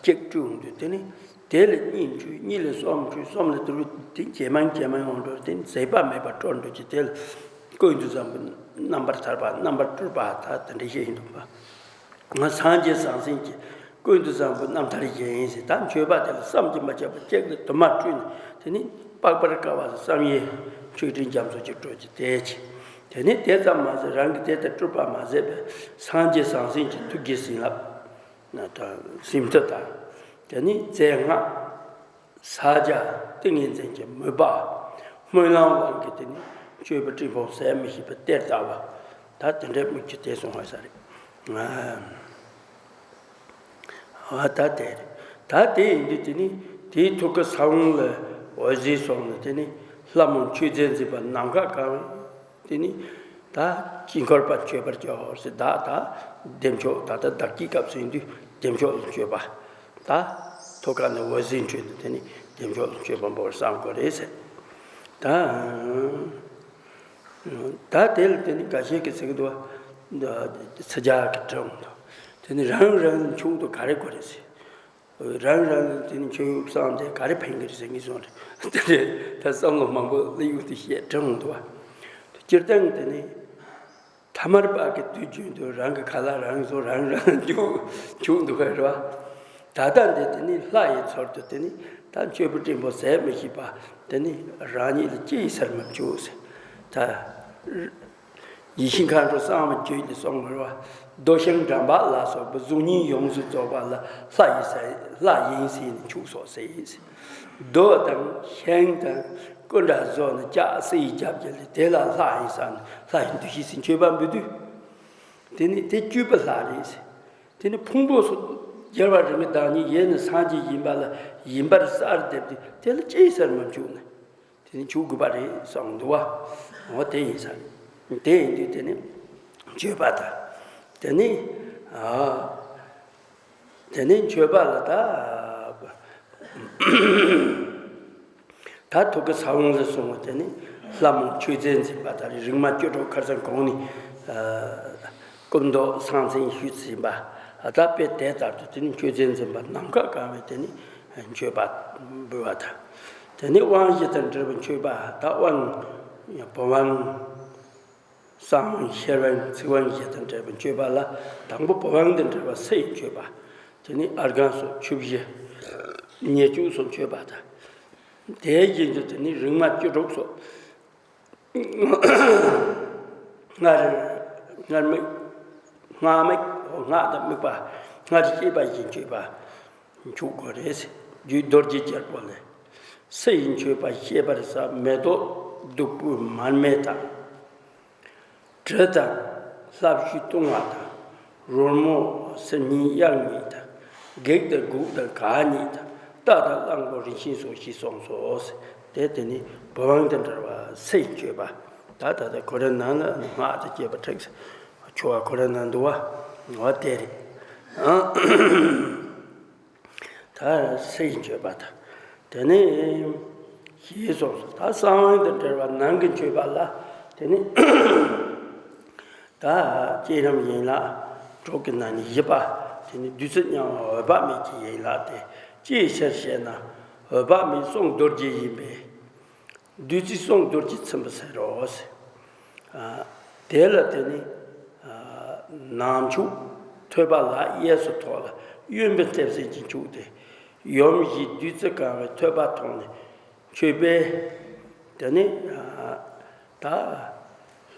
གཅིག་སྤྲུལ་འོང་དུས་དེ་ནི། དེ་ལས་གཉིས་འཕྲོས། གཉིས་ལས་གསུམ་འཕྲོས། གསུམ་ལས་དུ་རུ་དེ་ཇེ་མང་ཇེ་མང་ཡོང་འགྲོ། དེ་ཟད་པ་མེད་པར་གྲོལ་འགྲོ་གི། དེ་ལ་ཀུན་ཏུ་བཟང་པོ་རྣམ་པར་ཐར་པ། རྣམ་པར་སྤྲུལ་པ་ད་དེ་འདྲ་བཤད་ཡིན་འདུག་པ། ང་སངས་རྒྱས་ཟང་ཟིང་གི་ཀུན་ཏུ་བཟང་པོ་རྣམ་ཐར་བཞིན་ཟེར། ད་མཆོད་པ་དེ་ལ་བསམ་གྱིས་མ་ཁྱབ་པ་གཅིག་ལས་དུ་མ་སྤྲུལ་ནས་དེ་ནི་དཔག་པར་དཀའ་བ་བསམ་ཡས་མཆོད་སྤྲིན་རྒྱ་མཚོ་ཅིག་སྤྲོ་གི་དེ་ཆེ། དེ་ནི་དེ་ཙམ་མ་ཟད་རང་གིས་དེ་ལྟར་སྤྲུལ་པ་མ་ཟད་པའི་སངས་རྒྱས་ཟང་ཟིང་གི་ཐུགས་ཀྱི་བྱིན་རླབས། ན་དང་སེམས་མཐུ་དང་། དེ་ནི་རྫས་སྔགས་ཕྱག་རྒྱ་ཏིང་ངེ་འཛིན་གྱི་མོས་པ། སྨོན་ལམ་དབང་གིས་དེ་ནི་མཆོད་པའི་སྤྲིན་ཕུང་ཟད་མི་ཤེས་པ་གཏེར་ལྟ་བུ། ད་དེ་འདྲའི་དམིགས་ཀྱིས་དེ་གསུངས་པ་ས་རེད། ཨ་ད་དེ་རེད། ད་དེ་ཡིན་དུས་དེ་ནི་དེའི་ཐུགས་ཀ་ས་བོན་ལ་འོད་ཟེར་སོང་ནས་དེ་ནི་ལྷ་མོ་མཆོད་རྫས་འཛིན་པ་ནམ་མཁའ་གང་བའི། དེ་ནི་ད་དཀྱིལ་འཁོར་པ་མཆོད་པར་བྱའོ་ཟེར། བདག་ད་བདེ་མཆོག་ད་ལྟ་བདག་གི་སྐབས་སུ་ཡིན་དུས་བདེ་མཆོག་ལ་མཆོད་པ། ད་ཐུགས་ཀ་ནས་འོད་ཟེར་འཕྲོས་ནས་དེ་ནི་བདེ་མཆོག་ལ་མཆོད་པ་འབུལ་བར་བསམ་དགོས་རེད་ཟེར། ད་ད་དེ་ལ་དེ་ནི་འགའ་ཤས་ཀྱིས་ཟེར་གི་འདུག་བ། ཚ་རྒྱག་གི་དྲི་འོང་དུ། དེ་ནི་རང་རང་ལ་མཆོག་ཏུ་ག་རེ་དགོས་རེད་ཟེར། རང་རང་དེ་ནི་ཆོས་བསམ་དེ་ག་རེ་ཕན་གི་རེད་ཟེར་ངེས་སོང་རེད། དེ་རེད། ད་བསམ་བློ་མང་པོ་སླེབས་ཡོང་དུས་བཤད་དྲན་འོང་འདུག་བ། སྤྱིར་བཏང་དེ་ནི་ཐ་མལ་པ་གི་དུས་རྒྱུན་དུ་རང་གི་ཁ་ལག་རང་བཟོ་རང་རང་འཇུག་འཇུག་འདུག་ག་རེད་བ། ད་ལྟ་འདི་དེ་ནི་ལྷ་ཡི་ཚུལ་དུ་དེ་ནི་ད་མཆོད་པའི་སྤྲིན་ཕུང་ཟད་མི་ཤེས་པ་དེ་ནི་རང་ཉིད་ལ་ཅི་ཡི་ཟེར་མི་འཇུག་ཟེར། ད། ཡིད་བཞིན་མཁའ་འགྲོ་གསང་བ་རྒྱུད་ཀྱི་གསུང་བར་བ། རྡོ་ཤིང་འགྲམ་པ་ལ་སོགས་པའི་གཟུགས་བརྙན་ཡོངས་སུ་རྫོགས་པ་ལ་ལྷ་ཡིན་ཟེར། ལྷ་ཡིན་ཟེར་ནས་འཇུག་སོགས་ཟེར་ཡིན་ཟེར། རྡོ་དང་ཤིང་དང་སྐུ་འདྲ་བཟོ་ནས་ལྕགས་སེ་ཡི་རྒྱབ་ཀྱི་ལས་དེ་ལ་ལྷ་ཡིན་ཟེར་ནས་ལྷ་ཡི་འདུ་ཤེས་སུ་མཆོད་པ་འབུལ་དུས། དེ་ནི་དེ་བཅོས་པའི་ལྷ་རེད་ཟེར། དེ་ནི་ཕུང་པོ་སོགས་རྒྱལ་བ་རིས་མེད་བདག་ཉིད་ཡེ་ནས་སངས་རྒྱས་ཡིན་པ་ལ་ཡིན་པར་གསལ་འདེབས་ཏེ་དེ་ལ་ཅི་ཡི་ཟེར་མི་འཇུག་ནས། དེ་ནི་འཇུག་དགོས་པ་རེད་གསུངས་འདུག་བ། འོ་དེ་ཡིན་ས་རེད། དེ་ཡིན་དུས་དེ་ནི་མཆོད་པ་དང་། དེ་ནི་ཨ། དེ་ནི་མཆོད་པ་ལ་ད། ད་ཐུགས་ཀྱི་ས་བོན་ལ་སོང་བ་དེ་ནི་ལྷ་མོ་མཆོད་རྫས་འཛིན་པ་དང་རིག་མ་བཅུ་དྲུག་ཁར་སང་གོང་ནས་ཨ། སྐུ་མདོག་ཟང་ཟིང་ཞུས་ཟིན་པ། ད་དཔེ་དེ་ལྟར་དུ་དེ་ནི་མཆོད་རྫས་འཛིན་པ་ནམ་མཁའ་གང་བས་དེ་ནི་མཆོད་པ་འབུལ་བ་དང་། དེ་ནི་དབང་བཞི་དང་འབྲེལ་བའི་མཆོད་པ་ད་དབང་བུ་དབང་། གསང་དབང་ཤེར་དབང་ཚིག་དབང་བཞི་དང་འབྲེལ་བའི་མཆོད་པ་ལ་དང་པོ་བུ་དབང་དང་འབྲེལ་བ་ཚེ་ཡི་མཆོད་པ། དེ་ནི་ཨརྒྷན་སོགས་ཆུ་བཞི་ཉེར་དྲུག་སོགས་མཆོད་པ་དང་། དེའི་རྗེས་སུ་དེ་ནི་རིག་མ་བཅུ་དྲུག་སོགས། སྔར་སྔར་མེད་སྔར་མེད་སྔགས་དང་དམིགས་པ་སྔར་བཤད་པ་བཞིན་མཆོད་པ་འཇུག་དགོས་རེད། རྒྱུད་རྡོ་རྗེ་རྒྱལ་པོ་ལས། ཚེ་ཡི་མཆོད་པ་བཤད་པར་བྱ། མེ་ཏོག་བདུག་སྤོས་མར་མེ་དང་། དྲི་དང་ལྷ་བཤོས་བཏུང་བ་དང་། རོལ་མོ་སིལ་སྙན་དབྱངས་གཉིས་དང་། བགེགས་དང་འགུགས་དང་ག་གཉིས་དང་། རྟ་དང་གླང་པོ་རིན་ཆེན་སོགས་ཞེས་གསུངས་སོ། དེ་དེ་ནི་བུ་དབང་དང་འབྲེལ་བ་ཚེ་ཡི་མཆོད་པ། ད་ད་ལྟ་ཁོ་རའི་ནང་ལ་སྔགས་དང་བཅས་པ་ཁྲིགས་ཆུ་བ་ཁོ་རའི་ནང་འདུ་བ་འོ་དེ་རེད། ད་ཚེ་ཡི་མཆོད་པ་དང་། དེ་ནས་ཞེས་སོགས་སུ་ད་གསང་དབང་དང་འབྲེལ་བ་ནང་གི་མཆོད་པ་ལ་དེ་ནི་ད་བསྐྱེད་རིམ་ཡན་ལག་དྲུག་གི་ནང་ནས་བཞི་པ་དེ་ནི་བདུད་རྩི་མྱང་བ་འོད་དཔག་མེད་ཀྱི་ཡན་ལག་དེ་ཅིའི་ཕྱིར་ཞེ་ན། འོད་དཔག་མེད་གསུང་རྡོ་རྗེ་ཡིན་པས། བདུད་རྩི་གསུང་རྡོ་རྗེ་ཚིམ་པར་ཟེར་རོ། དེ་ལ་དེ་ནི་ནང་མཆོད་ཐོད་པ་ལ་གཡས་སུ་ཐོགས་ལ་གཡོན་པའི་མཐེབ་སྲིན་གྱིས་མཆོད་དེ། ཡུམ་བཞིས་བདུད་རྩི་གང་བའི་ཐོད་པ་ཐོགས་ནས་མཆོད་པས། དེ་ནི་ད་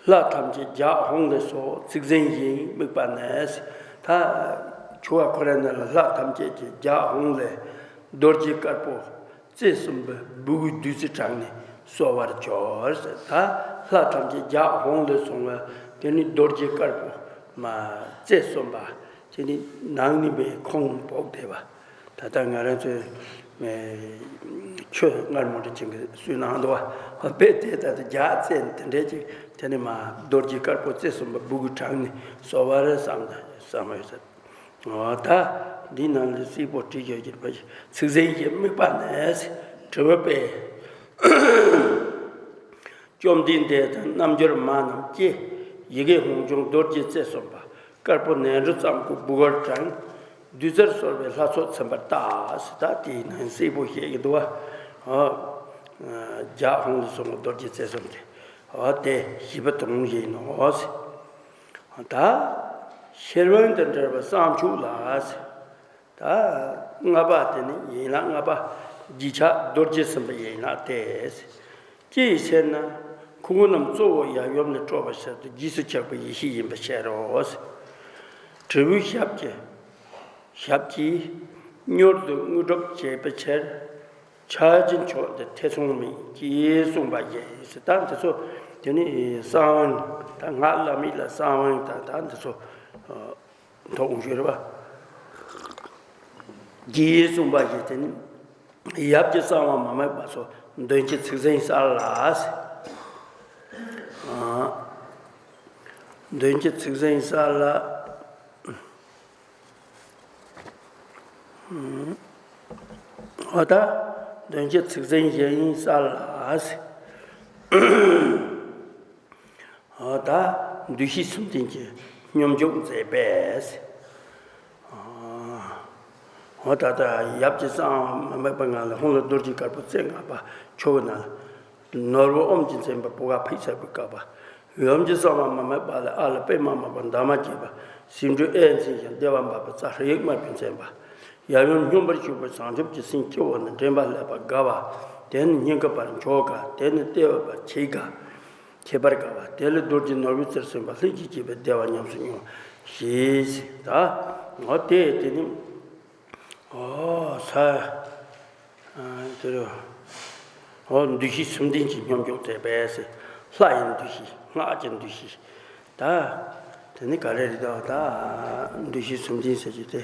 ལྷ་ཐམས་ཅད་བརྒྱ་ཧཱུྃ་ལས་སོ། ཚིག་ཟིན་ཞིང་དམིགས་པ་ནི། ད་ཆུ་བ་ཁོ་རའི་ནང་ལ་ལྷ་ཐམས་ཅད་ཀྱི་བརྒྱ་ཧཱུྃ་ལས། རྡོ་རྗེ་དཀར་པོ་རྩེ་གསུམ་པའི་སྦུ་གུའི་བདུད་རྩི་དྲངས་ནས་གསོ་བར་གྱུར་ཟེར། ད་ལྷ་ཐམས་ཅད་རྒྱལ་ཧོང་ལས་བྱུང་བ་དེ་ནི་རྡོ་རྗེ་དཀར་པོ་མ་རྩེ་གསུམ་པ་དེ་ནི་ནང་ནི་མེ་ཁོང་ཕོག་བསྡད་པ། ད་ལྟ་ང་རང་ཚོའི་མེ་ཆོས་མངར་མོ་འདྲ་ཅན་གྱི་སུའི་ནང་དུ་བ་དཔེ་དེ་ལྟར་དུ་རྒྱལ་རྩེ་དེ་འདྲས་ཅིག་དེ་ནི་མ་རྡོ་རྗེ་དཀར་པོ་རྩེ་གསུམ་པ་སྦུ་གུ་དྲངས་ནས་གསོ་བར་བསམ་བསམ་ཡོད་ཟེར། འོ་ད་འདི་ནང་ལ་སིལ་པོ་བྲིས་ཡོད་ཀྱི་རེད་པ། ཚིག་ཟིན་གྱི་དམིགས་པ་ནས་དྲི་བ་པས། བཅོམ་ལྡན་འདས་དང་རྣལ་འབྱོར་མ་རྣམས་ཀྱིས་ཡི་གེ་ཧོང་ཆུང་རྡོ་རྗེ་རྩེ་གསུམ་པ་དཀར་པོ་ནས་འབྲུ་ཙམ་གྱི་སྦུ་གུར་དྲངས། བདུད་རྩིར་གསོལ་བའི་ལྷ་ཚོགས་ཚིམ་པར་བཏགས་ཟེར། ད་དེའི་ནང་སིལ་པོ་བཤད་ཀྱི་འདུག་བ། འོ་རྒྱལ་ཧོང་ལས་བྱུང་བ་རྡོ་རྗེ་རྩེ་གསུམ་དེ། འོ་དེ་བཞི་པ་དོན་ཡིན་ནོ་ཟེར། ད་ཤེར་དབང་དང་འབྲེལ་བའི་གསང་མཆོག་ལ་ཟེར། ད་ལྔ་པ་དེ་ནི་ཡན་ལག་ལྔ་པ་རྗེས་ཆགས་རྡོ་རྗེ་སེམས་དཔའི་ཡན་ལག་སྟེ། ཅི་ཡི་ཕྱིར་ན་ཁོ་བོ་རྣམས་གཙོ་བོ་ཡབ་ཡུམ་ནས་སྤྲོས་པའི་ཕྱིར་དུ་རྗེས་སུ་ཆགས་པའི་ཡེ་ཤེས་ཡིན་པའི་ཕྱིར་རོ། དྲིལ་བུའི་ཞབས་ཀྱིས་ཞབས་ཀྱིས་མྱུར་དུ་དངོས་གྲུབ་བྱེད་པའི་ཕྱིར། ཕྱག་རྒྱའི་མཆོག་འདི་ཐེ་ཚོམ་མེད་ཅེས་གསུངས་པ་ཡིན། ད་འདི་ཚོ་དེ་ནི་གསང་དབང་། ད་སྔགས་བླ་མེད་ལ་གསང་དབང་དང་ད་འདི་ཚོ་ཐོག་འོང་ཞུ་རེད་པ། རྗེས་གསུངས་པ་ཞིག་དེ་ནི་ཡབ་ཀྱི་གསང་བ་མ་དམིགས་པ་སོགས་མདུན་གྱི་ཚིག་ཟིན་གསལ་ལ། མདུན་གྱི་ཚིག་ཟིན་གསལ་ལ། འོ་ད་མདུན་གྱི་ཚིག་ཟིན་གསལ་ལ། འོ་ད་འདུ་ཤེས་གསུམ་ལྡན་གྱི་སྙོམས་འཇུག་མཛད་པས། འོ་ད་ལྟ་ཡབ་ཀྱི་གསང་བ་མ་དམིགས་པ་ང་ལ་ཧོང་ལ་རྡོ་རྗེ་དཀར་པོ་རྩེ་ལྔ་པ་ཆུ་བོ་ན་ནོར་བུ་ཨོམ་གྱིས་མཚན་པ་བུ་ག་ཕེབས་ཚར་བའི་སྐབས་པ། ཡུམ་གྱི་གསང་བ་མ་དམིགས་པ་ལ་ཨ་ལ་པད་མ་མ་པ་འདབ་མ་བརྒྱད་པ་སེ་འབྲུ་ཨེ་འཛིན་ཞིང་བདེ་བ་འབར་བའི་རྩ་ཧྲཱིཿ་དམར་པོས་མཚན་པ། ཡབ་ཡུམ་སྙོམས་པར་ཞུགས་པའི་བྱང་ཆུབ་ཀྱི་སེམས་སྤྱི་བོ་ནས་འདྲེན་པ་ལེགས་པར་དགའ་བ། དེ་ནི་སྙིང་གི་བར་འཇོག་དགའ། དེ་ནི་ལྟེ་བའི་བར་བྱེད་དགའ། ཁྱད་པར་དགའ་བ་དེ་ལ་རྡོ་རྗེ་ནོར་བུའི་རྩེར་སོན་པ་ལྷན་ཅིག་སྐྱེས་པའི་བདེ་བ་ཉམས་སུ་མྱོང་ཞེས་ཟེར། ད་འོ་དེ་དེ་ནི་འོ་ས་དེ་རུ་འོ་འདུ་ཤེས་གསུམ་ལྡན་གྱི་སྙོམས་འཇུག་མཛད་པས་ཟེར། ལྷ་ཡི་འདུ་ཤེས། སྔགས་ཀྱི་འདུ་ཤེས། ད་དེ་ནི་ག་རེ་རེད་དོ། ད་འདུ་ཤེས་གསུམ་ལྡན་ཟེར་གྱི་དེ།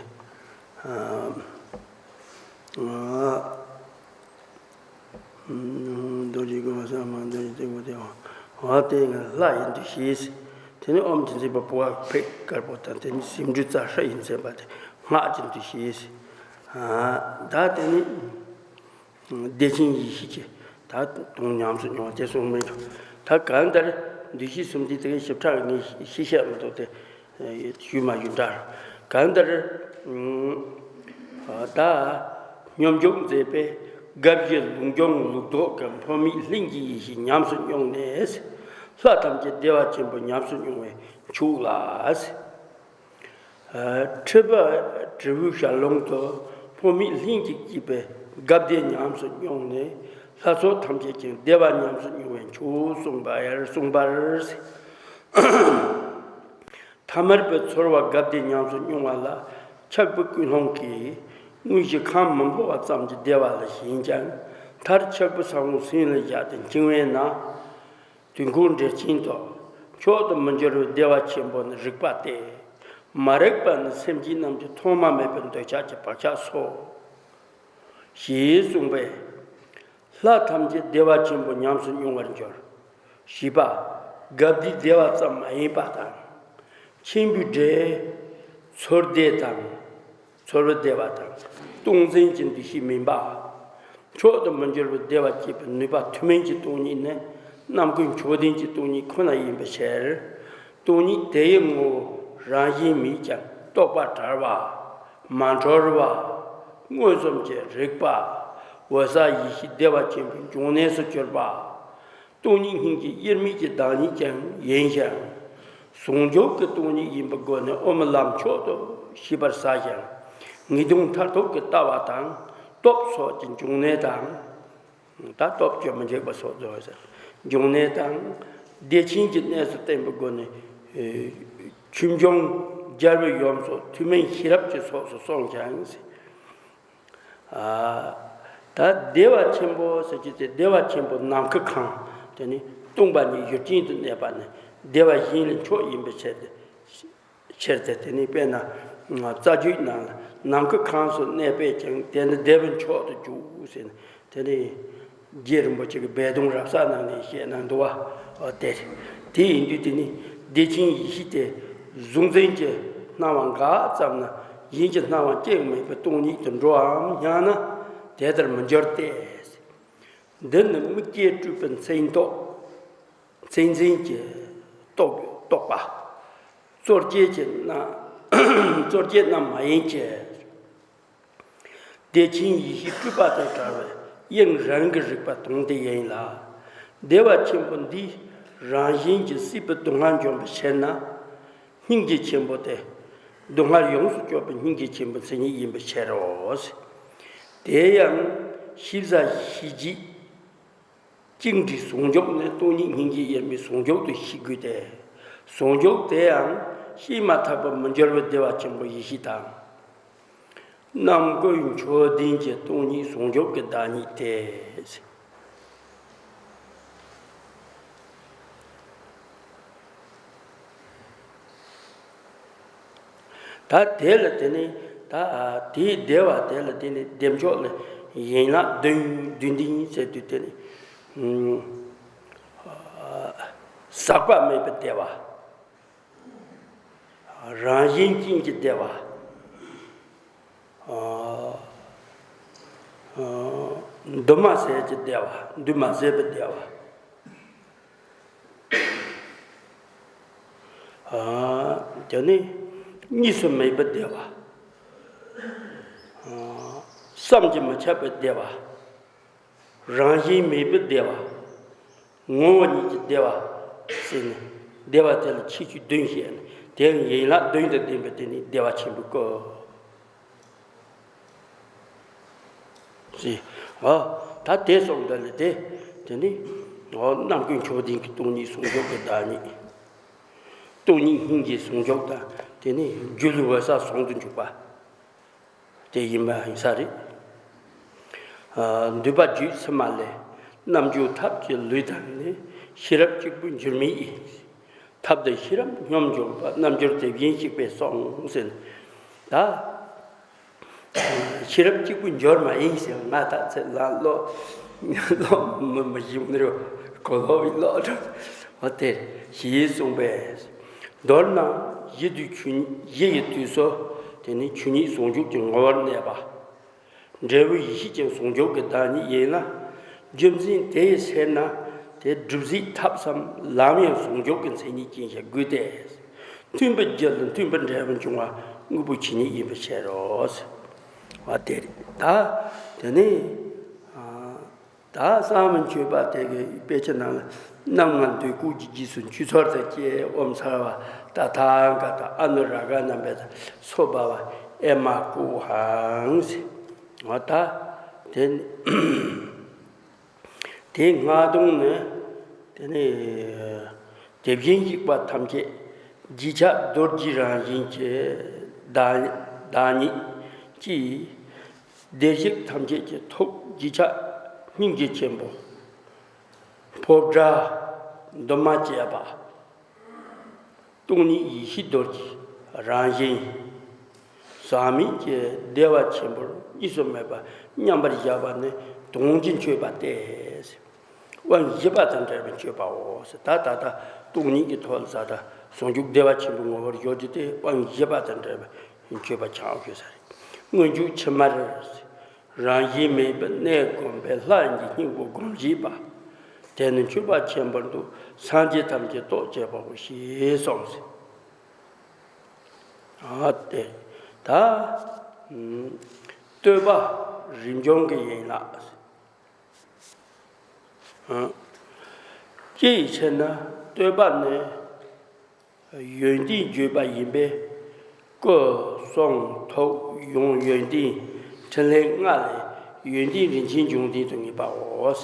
རྡོ་རྗེ་དགའ་བ་ས་མ་རྡོ་རྗེ་སྟེགས་བུ་སྟེ་བ། འོ་དེ་ལྷ་ཡི་འདུ་ཤེས། དེ་ནི་ཨོམ་གྱིས་མཚན་པ་བུ་ག་ཕེབས་དཀར་པོ་དང་། དེ་ནི་སེ་འབྲུ་རྩ་ཧྲཱིཿ་ཡིས་མཚན་པ་དེ་སྔགས་ཀྱི་འདུ་ཤེས། ད་དེ་ནི་བདེ་ཆེན་ཡེ་ཤེས་ཀྱི་ད་དོན་ཉམས་སུ་མྱོང་བ་དེ་གསུངས་མིན་འགྲོ། ད་གང་ལྟར་འདུ་ཤེས་གསུམ་ལྡན་དེ་གའི་ཞིབ་ཕྲ་ངས་ཤེས་བཤད་མི་འདུག་སྟེ། ཞུས་མ་ཞུས་འདྲ། གང་ལྟར་ད་སྙོམས་འཇུག་མཛད་པས་དགའ་བཞི་ལུགས་འབྱུང་ལུགས་ལྡོག་གི་འཕོ་མེད་ལྷུན་གྱིས་ཡེ་ཤེས་ཉམས་སུ་མྱོང་ནས། ལྷ་ཐམས་ཅད་བདེ་བ་ཆེན་པོ་ཉམས་སུ་མྱོང་བའི་མཆོག་ལ། ཁྲི་པ་དྲིལ་བུའི་ཞལ་ལུང་དུ་འཕོ་མེད་ལྷུན་གྱིས་སྐྱེས་པའི་དགའ་བདེ་ཉམས་སུ་མྱོང་ནས། ལྷ་ཚོགས་ཐམས་ཅད་ཀྱང་བདེ་བ་ཉམས་སུ་མྱོང་བའི་མཆོག་གསུངས་པ་ཡར་གསུངས་པར། ཐ་མལ་པའི་ཚོར་བ་དགའ་བདེ་ཉམས་སུ་མྱོང་བ་ལ་ཆགས་པའི་ཀུན་སློང་གིས་དངོས་གཞི་ཁམས་མི་འཕོ་བ་ཙམ་གྱི་བདེ་བ་ལ་ཞེན་ཀྱང་། མཐར་ཆགས་པའི་ས་བོན་སེམས་ལ་བཞག་སྟེ་འཆིང་བས་ན། དུས་འཁོར་འགྲེལ་ཆེན་དུ། མཆོག་ཏུ་མི་འགྱུར་བའི་བདེ་བ་ཆེན་པོ་ནི་རིག་པ་སྟེ། མ་རིག་པ་ནི་སེམས་ཅན་རྣམས་ཀྱི་ཐོག་མ་མེད་པའི་འདོད་ཆགས་ཀྱི་བག་ཆགས་སོ། ཞེས་གསུངས་པས། ལྷ་ཐམས་ཅད་བདེ་བ་ཆེན་པོ་ཉམས་སུ་མྱོང་བར་འགྱུར། ཞེས་པ། དགའ་བདེའི་བདེ་བ་ཙམ་མ་ཡིན་པ་དང་། ཆེན་པོའི་སྒྲས་ཚོར་བདེ་དང་། ཚོར་བའི་བདེ་བ་དང་། སྟོང་འཛིན་གྱི་འདུ་ཤེས་མིན་པ། མཆོག་ཏུ་མི་འགྱུར་བའི་བདེ་བ་སྐྱེད་པའི་ནུས་པ་ཐུན་མིན་གྱི་སྟོང་ཉིད་ནི་རྣམ་ཀུན་མཆོག་ལྡན་གྱི་སྟོང་ཉིད་ཁོ་ན་ཡིན་པའི་ཕྱིར། སྟོང་ཉིད་དེ་ཡི་ངོ་བོ་རང་བཞིན་མེད་ཀྱང་རྟོག་པ་བྲལ་བ། མ་གྲོལ་བ། མངོན་སུམ་གྱི་རིག་པ། འོད་གསལ་ཡེ་ཤེས་བདེ་བ་ཆེན་པོའི་འབྱུང་གནས་སུ་གྱུར་པ། སྟོང་ཉིད་སྙིང་རྗེ་དབྱེར་མེད་ཀྱི་བདག་ཉིད་ཀྱང་ཡིན་ཞིང་། ཟུང་འཇུག་གི་སྟོང་ཉིད་ཡིན་པའི་སྒོ་ནས་དབུ་མའི་ལམ་མཆོག་ཏུ་ཤེས་པར་བྱ་ཞིང་། ངེས་དོན་མཐར་ཐུག་གི་ལྟ་བ་དང་སྟོབས་སོགས་ཀྱི་འབྱུང་གནས་དང་། ད་སྟོབས་བཅོས་མི་འཇུག་པ་སོགས་རྫོགས་ཟེར། འབྱུང་གནས་དང་། བདེ་ཆེན་གྱི་གནས་སུ་བསྟན་པའི་སྒོ་ནས། ཆོས་འབྱུང་རྒྱལ་བའི་ཡུམ་སོགས་ཐུན་མིན་ཤེས་རབ་ཀྱི་ཚོགས་སུ་གསུངས་ཀྱང་། ཨ། ད་བདེ་བ་ཆེན་པོ་ཟེར་རྒྱུ་དེ་བདེ་བ་ཆེན་པོ་ནམ་མཁའི་ཁམས་དེ་ནི་སྟོང་པ་ཉིད་ཡུལ་ཅན་དུ་གནས་པ་ནི་བདེ་བ་གཞན་ལས་མཆོག་ཡིན་པའི་ཕྱིར་ཏེ། ཕྱིར་ཏེ་དེ་ནི་དཔེར་ན་རྩ་རྒྱུད་ནང་ལ་ནམ་མཁའི་ཁམས་སུ་གནས་པས་ཀྱང་དེ་ནི་བདེ་བའི་མཆོག་ཏུ་འགྱུར་ཟེར་ནས་དེ་ནི། རྗེ་རིན་པོ་ཆེ་གིས་སྦས་དོན་རབ་གསལ་ནང་ནས་བཤད་གནང་འདུག་བ། དེ་དེ་ཡིན་དུས་དེ་ནི་བདེ་ཆེན་ཡེ་ཤེས་དེ་གཟུང་འཛིན་གྱི་སྣང་བ་འགགས་ཙམ་ན་གཞན་གྱི་སྣང་བ་ཅི་ཡང་མེད་པའི་སྟོང་ཉིད་དུ་འགྲོའམ་སྙམ་ན་དེ་ལྟར་མི་འགྱུར་ཏེ། འདི་ནི་དམིགས་བཅས་སྤྲུལ་པའི་མཚན་རྟོག་མཚན་འཛིན་གྱི་རྟོག་རྟོག་པ། རྩོལ་བཅས་ཀྱི་རྣམ་རྩོལ་བཅས་རྣམ་མ་ཡིན་གྱི། བདེ་ཆེན་ཡེ་ཤེས་སྤྲུལ་པ་དང་བྲལ་བའི་དབྱིངས་རང་གིས་རིག་པ་དང་དེ་ཡིན་ལ། བདེ་བ་ཆེན་པོ་འདིས་རང་བཞིན་གྱིས་སྲིད་པའི་སྡུག་བསྔལ་འཇོམས་པའི་ཕྱིར་ན། སྙིང་རྗེ་ཆེན་པོ་སྟེ། སྡུག་བསྔལ་ཡོངས་སུ་སྐྱོབ་པའི་སྙིང་རྗེ་ཆེན་པོའི་མཚན་ཉིད་ཡིན་པའི་ཕྱིར་རོ། དེ་ཡང་ཤེས་བྱ་ཤེས་བྱེད། གཅིག་འདྲའི་ཟུང་འཇུག་ནི་སྟོང་ཉིད་སྙིང་རྗེ་དབྱེར་མེད་ཟུང་འཇུག་ཏུ་ཤེས་དགོས་ཏེ། ཟུང་འཇུག་དེ་ཡང་ཤེས་མ་ཐག་པའི་མི་འགྱུར་བའི་བདེ་བ་ཆེན་པོ་ཡེ་ཤེས་དང་། རྣམ་ཀུན་མཆོག་ལྡན་གྱི་སྟོང་ཉིད་ཟུང་འཇུག་གི་བདག་ཉིད་དེ། ད་དེ་ལ་དེ་ནི་ད་དེའི་བདེ་བ་དེ་ལ་དེ་ནི་བདེ་མཆོག་ལ་ཡན་ལག་བདུན་བདུན་ལྡན་ཟེར་དུས་དེ་ནི་ཟག་པ་མེད་པའི་བདེ་བ། རང་བཞིན་ཅན་གྱི་བདེ་བ། འདུས་མ་བྱས་ཀྱི་བདེ་བ། འདུས་མ་བྱས་པའི་བདེ་བ། དེ་ནི་གཉིས་སུ་མེད་པའི་བདེ་བ། བསམ་གྱིས་མི་ཁྱབ་པའི་བདེ་བ། རང་བཞིན་མེད་པའི་བདེ་བ། ངོ་བོ་ཉིད་ཀྱི་བདེ་བ་ཟེར་ནས་བདེ་བ་དེ་ལ་ཁྱད་ཆོས་བདུན་བཤད་ནས་དེ་ཡང་ཡན་ལག་བདུན་དང་ལྡན་པའི་དེ་ནི་བདེ་བ་ཆེན་པོའི་སྐུ། ཟེར། འོ། ད་དེ་སོང་ད་ལས་དེ། དེ་ནི། འོ། རྣམ་ཀུན་མཆོག་ལྡན་གྱི་སྟོང་ཉིད་ཟུང་འཇུག་གི་བདག་ཉིད། སྟོང་ཉིད་སྙིང་རྗེ་ཟུང་འཇུག་དང་དེ་ནི་སྒྱུ་ལུས་འོད་གསལ་ཟུང་དུ་འཇུག་པ། དེ་ཡིན་པ་ཡིན་ས་རེད། ཨ། འདུས་པ་བརྗོད་ཚད་མ་ལས། རྣལ་འབྱོར་ཐབས་ཀྱི་ལུས་དང་ནི། ཤེས་རབ་གཅིག་པུར་འགྱུར་མེད་ཡིན། ཐབས་དང་ཤེས་རབ་སྙོམས་འཇུག་པ། རྣལ་འབྱོར་དེ་བཞིན་གཤེགས་པས་གསུངས་ཟེར། ད། ཤེས་རབ་གཅིག་པུར་འགྱུར་མ་ཡིན་ཟེར་ང་ད་ཚེ་ལ་ལོ། ལོ་མི་མི་ཞིག་ནི་རོ། གོ་ལོ་བའི་ལོ། འོ་དེ་ཞེས་གསུངས་པས། མདོར་ན་གཞི་དུས་ཆོས་གཞི་ཡི་དུས་སུ་དེ་ནི་ཆོས་ཉིད་ཟུང་འཇུག་གི་ངོ་བོར་གནས་པ། འབྲས་བུ་ཡེ་ཤེས་ཀྱང་ཟུང་འཇུག་གི་བདག་ཉིད་ཡིན་ལ། རྒྱུ་མཚན་དེ་ཡི་ཕྱིར་ན་དེ་སྒྲུབ་བྱེད་ཐབས་སམ་ལམ་ཡང་ཟུང་འཇུག་གི་མཚན་ཉིད་ཅན་ཞིག་དགོས་ཏེ། མཐུན་པའི་རྒྱུ་ལ་མཐུན་པའི་འབྲས་བུ་འབྱུང་བ་དངོས་པོའི་ཆོས་ཉིད་ཡིན་པའི་ཕྱིར་རོ། བ་དེ་རེད་ད། དེ་ནི། ད་གསང་བའི་མཆོད་པ་དེ་གི་དཔེ་ཆ་ནང་ལ་རྣམ་ལྔ་འདོད་དགུ་གི་རྗེས་སུ་འཇུག་ཚུལ་དང་བཅས་ཨོཾ་སརྦ་ཏ་ཐཱ་ག་ཏ་ཨ་ནུ་རཱ་ག་རྣམ་པའི་སོ་བ་བ་ཨེ་མ་ཀུ་ཧང་། འོ་ད་དེ་དེ་ལྔ་དོན་ནི་དེ་ནི་དེ་བཞིན་གཤེགས་པ་ཐམས་ཅད་རྗེས་ཆགས་རྡོ་རྗེ་རང་བཞིན་གྱི་བདག་བདག་ཉིད་ཀྱིས། བདེ་གཤེགས་ཐམས་ཅད་ཀྱི་ཐུགས་རྗེས་ཆགས་སྙིང་རྗེ་ཆེན་པོ། འཕོ་བྲལ་འདུས་མ་བྱས་པ། སྟོང་ཉིད་ཡེ་ཤེས་རྡོ་རྗེ་རང་བཞིན། ཟག་མེད་ཀྱི་བདེ་བ་ཆེན་པོར་གཉིས་སུ་མེད་པར་མཉམ་པར་བཞག་པ་ནི་དོན་གྱི་མཆོད་པ་སྟེ། དབང་བཞི་པ་དང་བྲལ་བའི་མཆོད་པའོ། ད་ད་ལྟ་སྟོང་ཉིད་ཀྱི་ཐོག་ལ་ད་ལྟ་ཟུང་འཇུག་བདེ་བ་ཆེན་པོའི་ངོ་བོར་གྱུར་ཏེ་དེ་དབང་བཞི་པ་དང་བྲལ་བའི་མཆོད་པ་ཆགས་ཡོད་ས་རེད། སྔོན་འཇུག་ཕྱི་མར། རང་བཞིན་མེད་པའི་གནས་བསྒོམས་པས་ལྷ་ཡིན་གྱི་སྙིང་པོ་སྒོམ་བྱེད་པ། དེ་ནི་མཆོད་པ་ཆེན་པོར་འདུག་སངས་རྒྱས་ཐམས་ཅད་རྟོགས་བྱེད་པའོ་ཞེས་གསུངས་ཟེར། ཨ་ཏེ། ད། བསྟོད་པ་རིམ་བྱོན་གྱི་ཡན་ལག་སྤྱི་ཡི་ཕྱིར་ན་བསྟོད་པ་ནི། ཡོན་ཏན་བརྗོད་པ་ཡིན་པས། སྐུ་གསུང་ཐུགས་ཡང་ཡོན་ཏན་ཕྲིན་ལས་ལྔ་ལས་ཡོན་ཏན་རིན་ཆེན་འབྱུང་ལྡན་དུ་ངེས་པའོ།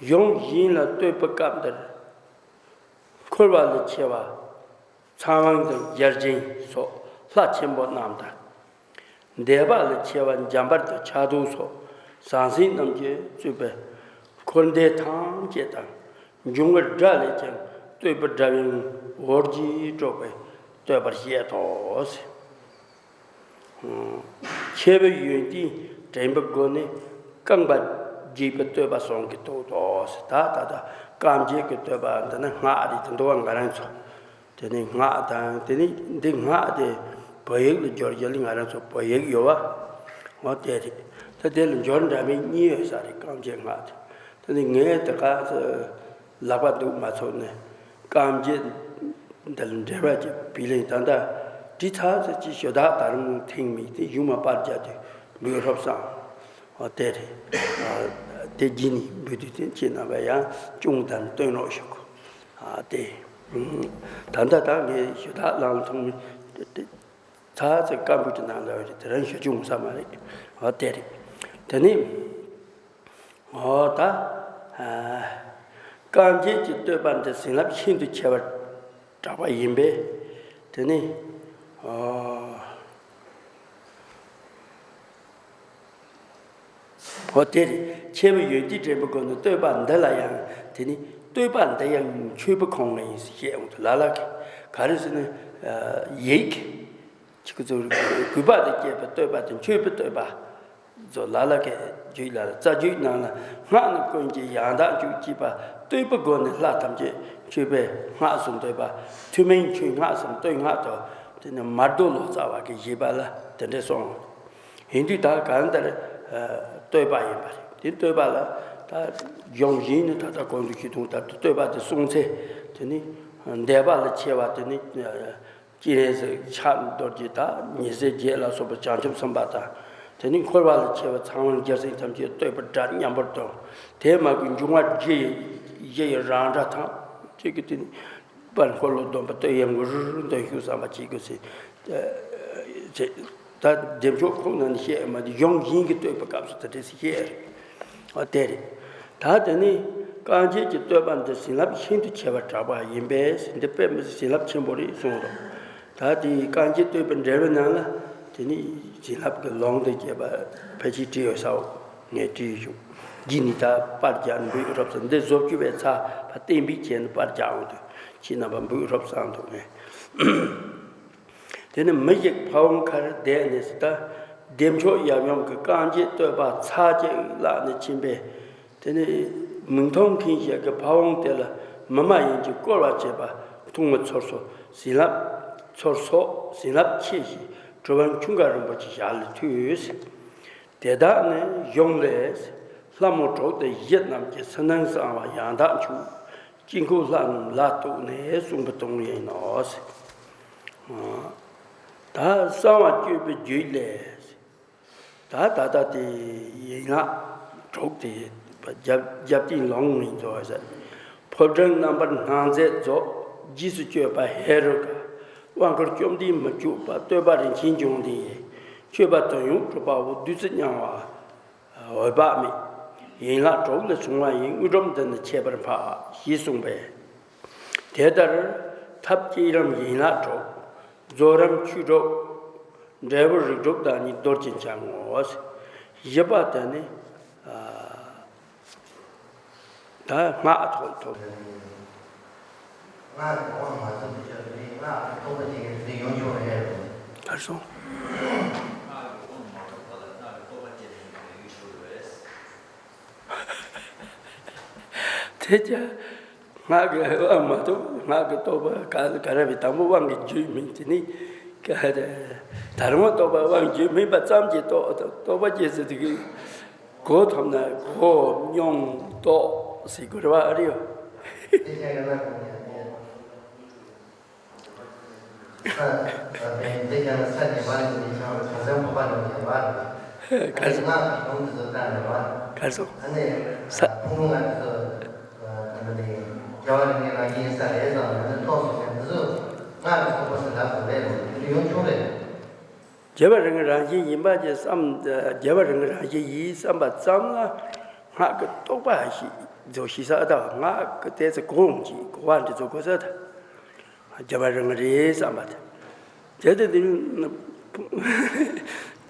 གཞུང་གཞན་ལ་བསྟོད་པའི་སྐབས་འདིར། འཁོར་བ་ལས་ཆེ་བ་ཚངས་དབང་དང་བརྒྱ་བྱིན་སོགས་ལྷ་ཆེན་པོ་རྣམས་དང་། འདས་པ་ལ་མཆེ་བ་འཇམ་དཔལ་དང་ཕྱག་རྡོར་སོགས་ཟང་ཟིང་རྣམས་ཀྱིས་གཙོས་པའི་འཁོར་འདས་ཐམས་ཅད་དང་། འབྱུང་བའི་དགྲ་ལས་ཀྱང་བཏུལ་བའི་དགྲ་བོའི་འོད་ཀྱིས་དཀྲོགས་པའི་བསྟོད་པར་བཤད་དོ། མཆེ་བའི་ཡོན་ཏན་དྲན་པའི་སྒོ་ནས་རྐང་པ་བརྒྱད་པའི་བསྟོད་པ་གསུམ་གྱིས་བསྟོད་དོ། ད་ད་ལྟ་རྐང་བརྒྱད་ཀྱི་བསྟོད་པ་འདི་ནི་སྔགས་རེད་དེ། འདུལ་བ་ང་རང་ཚོ། དེ་ནས་སྔགས་དང་། དེ་ནས་འདི་སྔགས་དེ་བོད་ཡིག་ལ་སྒྱུར་རྒྱུ་ལ་ང་རང་ཚོ་བོད་ཡིག་ཡོད་པ། འོ་དེ་རེད། ད་དེ་ལ་སྦྱོར་འདྲ་མིན་གཉིས་ཡོད་ས་རེད། རྐང་བརྒྱད་སྔགས་དེ། དེ་ནས་ངས་དེ་ག་ཚོད་ལག་པ་འདུག་མ་ཚོར་ནས་རྐང་བརྒྱད་འདི་ལ་འགྲེལ་པ་ཅིག་བི་ལིང་ད་ལྟ་བྲིས་ཚར་ཚར་ཅིག་ཞུ་དག་དར་མོ་ཐེངས་མིག་དེ་གཞུང་མ་པར་རྒྱག་དུས་འབུལ་རོབ་སང་། འོ་དེ་རེད། དེ་རྗེས་ནས་འབུལ་དུས་དེ་ཁྱེད་རྣམ་པ་ཡང་ཅུང་ཙམ་སྟོན་རོགས་ཞུ་གོ། ཨ་དེ། ད་ལྟ་ད་ངས་ཞུ་དག་ལང་མཐོང་མི་ཚ་ཚ་བཀའ་འབུལ་དུ་གནང་ལ་རེད། དེ་རང་ཞུ་ཅུང་ས་མ་རེད། འོ་དེ་རེད། དེ་ནི། འོ་ད། རྐང་རྗེས་ཀྱི་བསྟོད་པ་འདི་བྱིན་རླབས་ཤིན་ཏུ་ཆེ་བར་གྲགས་པ་ཡིན་པས། དེ་ནི། འོ། འོ་དེ་རེད། མཆེ་བའི་ཡོན་ཏན་དྲན་པའི་སྒོ་ནས་བསྟོད་པ་འདི་ལ་ཡང་། དེ་ནི་བསྟོད་པ་འདི་ཡང་མཆོད་པའི་ཁོངས་ནས་ཡིན་ཟེར་བཤད་ཡོང་དུས་ལ་ལ་གི་ག་རེ་ཟེར་ན། ཡིག་ཆིག་གི་ཚོ་གུས་པ་དང་བཅས་པའི་བསྟོད་པ་དང་མཆོད་པའི་བསྟོད་པ་ཚོ་ལ་ལ་གི་རྒྱུད་ལ་རྩ་རྒྱུད་ནང་ལ། སྔགས་ནི་ཀུན་གྱི་ཡང་དག་མཆོག་ཅེས་པ། བསྟོད་པའི་སྒོ་ནས་ལྷ་ཐམས་ཅད་མཆོད་པའི་སྔགས་སུ་འདོད་པ། ཐུན་མིན་མཆོད་སྔགས་སམ་བསྟོད་སྔགས་དང་། དེ་ནི་མར་རྡོ་ལོ་ཙཱ་བ་གི་བཞེད་པ་ལ་དེ་འདྲ་གསུངས། ཡིན་དུས་ད་གང་ལྟར་བསྟོད་པ་ཡིན་པ་རེད། དེ་བསྟོད་པ་ལ་ད་གཞུང་བཞིན་ནི་ད་ལྟ་གོང་དུ་ཞུས་དོན་ལྟར་དུ་བསྟོད་པ་དེ་གསུངས་ཚེ། དེ་ནི་འདས་པ་ལ་མཆེ་བ། དེ་ནི་སྤྱན་རས་གཟིགས། ཕྱག་རྡོ་རྗེ། ད་ཉི་ཟེར་བརྒྱད་ལ་སོགས་པ་བྱང་ཆུབ་སེམས་དཔའ་དང་། དེ་ནི་འཁོར་བ་ལ་མཆེ་བ་ཚངས་དབྱངས་རྒྱལ་མཚན་ཐམས་ཅད་བསྟོད་པའི་སྒྲ་མཉམ་པར་དང་། དེ་མ་གི་འབྱུང་བ་བཞི་ཡི་བཞི་ཡི་རང་སྒྲ་ཐམས་ཅད་ཀྱི་དེ་ནི། དཔལ་འཁོར་ལོ་སྡོམ་པ་བསྟོད་ཡང་གུ་རུ་འདོན་ཤུགས་བསམ་པ་བྱེད་དགོས་ཟེར། ད་བདེ་མཆོག་ཁོང་ནང་ནས་བཤད་མ་དེ་གཞུང་བཞིན་གྱི་བསྟོད་པའི་སྐབས་སུ་ད་དེ་བཤད་རེད། ཨ་དེ་རེད། ད་དེ་ནི་རྐང་རྗེས་ཀྱི་བསྟོད་པ་འདི་བྱིན་རླབས་ཤིན་ཏུ་ཆེ་བར་གྲགས་པ་ཡིན་པས་ཟེར། འདི་དཔེ་མི་སྲིད་བྱིན་རླབས་ཆེན་པོ་རེད་གསུངས་རོགས། ད་དེ་རྐང་རྗེས་བསྟོད་པའི་འགྲེལ་པའི་ནང་ལ་དེ་ནི་བྱིན་རླབས་ཀྱི་ལུང་དང་བཅས་པ་ཕལ་ཆེར་བྲིས་ཡོད་ས་འོ། ངས་བྲིས་བཞུགས། འདི་ནི་ད་པར་རྒྱག་འབུལ་རོབ་ཙམ། འདི་བཟོ་བཅུག་པའི་ཚ་བ་བསྟན་པའི་ཆེད་དུ་པར་རྒྱག་འོང་དུས་ཁྱེད་རྣམ་པ་འབུལ་རོབ་བསམ་འདུག་ངས། དེ་ནི་མི་ཞིག་ཕ་བོང་ཁར་བསྡད་ནས་སུ་ད་བདེ་མཆོག་ཡབ་ཡུམ་གྱི་རྐང་རྗེས་བསྟོད་པ་ཚར་གཅིག་བཀླགས་ནས་ཕྱིན་པས། དེ་ནི་མིག་མཐོང་མཁན་ཞིག་གིས་ཕ་བོང་དེ་ལ་མི་མ་ཡིན་གྱིས་བསྐོར་བ་བྱས་པ་མཐོང་བའི་ཚོར་སོགས་བྱིན་རླབས། ཚོར་སོགས་བྱིན་རླབས་ཆེ་ཞིང་གྲུབ་དབང་ཁྱུང་དཀར་རིན་པོ་ཆེ་ཞལ་ལ་ཐོས། དེ་དག་ནི་གཞུང་ལས། ལྷ་མོ་དྲུག་སྟེ་བཞི་རྣམས་ཀྱིས་ཕྱི་ནང་གསང་བ་ཡང་དག་མཆོད། དཀྱིལ་འཁོར་ལྷ་རྣམས་ལ་གཏུགས་ནས་གསུངས་པའི་དོན་ཡིན་ནོ། ད་གསང་བ་བསྐྱོད་པའི་རྒྱུད་ལས། ད་ད་ལྟ་དེ་ཡན་ལག་དྲུག་དེ་རྒྱབ་རྒྱབ་རྟེན་ལུང་ཡིན་ཚོ་ཟེར། ཕོ་བྲང་རྣམ་པར་སྣང་མཛད་རྫོགས། རྗེས་སུ་སྤྱོད་པ་ཧེ་རུ་ཀ། དབང་བསྐུར་བཅོམ་ལྡན་མི་བསྐྱོད་པ། བསྟོད་པ་རིན་ཆེན་འབྱུང་ལྡན་ཡིན། མཆོད་པ་དོན་ཡོད་གྲུབ་པའོ། བདུད་རྩི་མྱང་བ་འོད་དཔག་མེད། ཡན་ལག་དྲུག་ལས་བྱུང་བ་ཡིན། དངོས་གྲུབ་འདི་ནི་ཁྱད་པར་འཕགས། ཞེས་གསུངས་པས། དེ་ལྟར་ཐབས་བསྐྱེད་རམ་ཡན་ལག་དྲུག། རྫོགས་རམ་ཆོས་དྲུག། འབྲས་བུ་རིགས་དྲུག་དང་ནི་རྡོ་རྗེ་འཆང་ངོ་། བཞི་པ་དེ་ནི། ཨ། ད་སྔགས་ཐོག་ཐོག་སྔགས་ཀྱི་དབང་མ་ཐོབ་པའི་ཆ་ནས་སྔགས་ཀྱི་རྟོགས་པ་ཅན་གྱི་ཚེ་ཡོང་ཆོག་རེད། གར་སོང་། དེ་ཀྱང་སྔགས་ཀྱི་དབང་མ་ཐོབ། སྔགས་ཀྱི་རྟོགས་པ་ག་ག་རེ་བའི་དང་པོ་དབང་གི་རྒྱུད་སྨིན། དེ་ནི་ག་རེ། ད་རུང་རྟོགས་པ་དབང་རྒྱུད་སྨིན་པ་ཙམ་གྱིས་རྟོགས་རྟོགས་པ་ཅན་ཟེར་དུས་ཀྱི། གོ་ཐོབ་ན་གོ་སྙོམས་རྟོགས་ཟེར་དགོས་རེད་བ། ཨ་རེད་ཡོ། གར་སོང་། ས། རྒྱལ་བ་རང་གི་རང་བཞིན་ཡིན་པ་ཅིག་བསམ། རྒྱལ་བ་རང་གི་རང་བཞིན་ཡིན་པ་ཅིག་བསམ། རྒྱལ་བ་རང་གི་རང་བཞིན་ཡིན་བསམ་པ་ཙམ་ལ་སྔགས་ཀྱི་རྟོགས་པ་ཞིག་རྫོགས་ཤེས་ས་དང་། སྔགས་ཀྱི་ཏོག་ཙམ་གོ་འོང་གི་གོ་བ་འདི་ཚོ་གོ་ས་དང་། རྒྱལ་བ་རང་གི་རེད་བསམ་པ་དང་། དེ་དེ་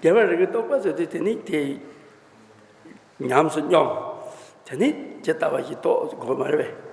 དེ་ རྒྱལ་བ་རིགས་ཀྱི་རྟོགས་པ་ཟེར་དུས་དེ་ནི་དེ་ཉམས་སུ་མྱོང་། དེ་ནི་ཇི་ལྟ་བ་བཞིན་རྟོགས་དགོས་མ་རེད་པས།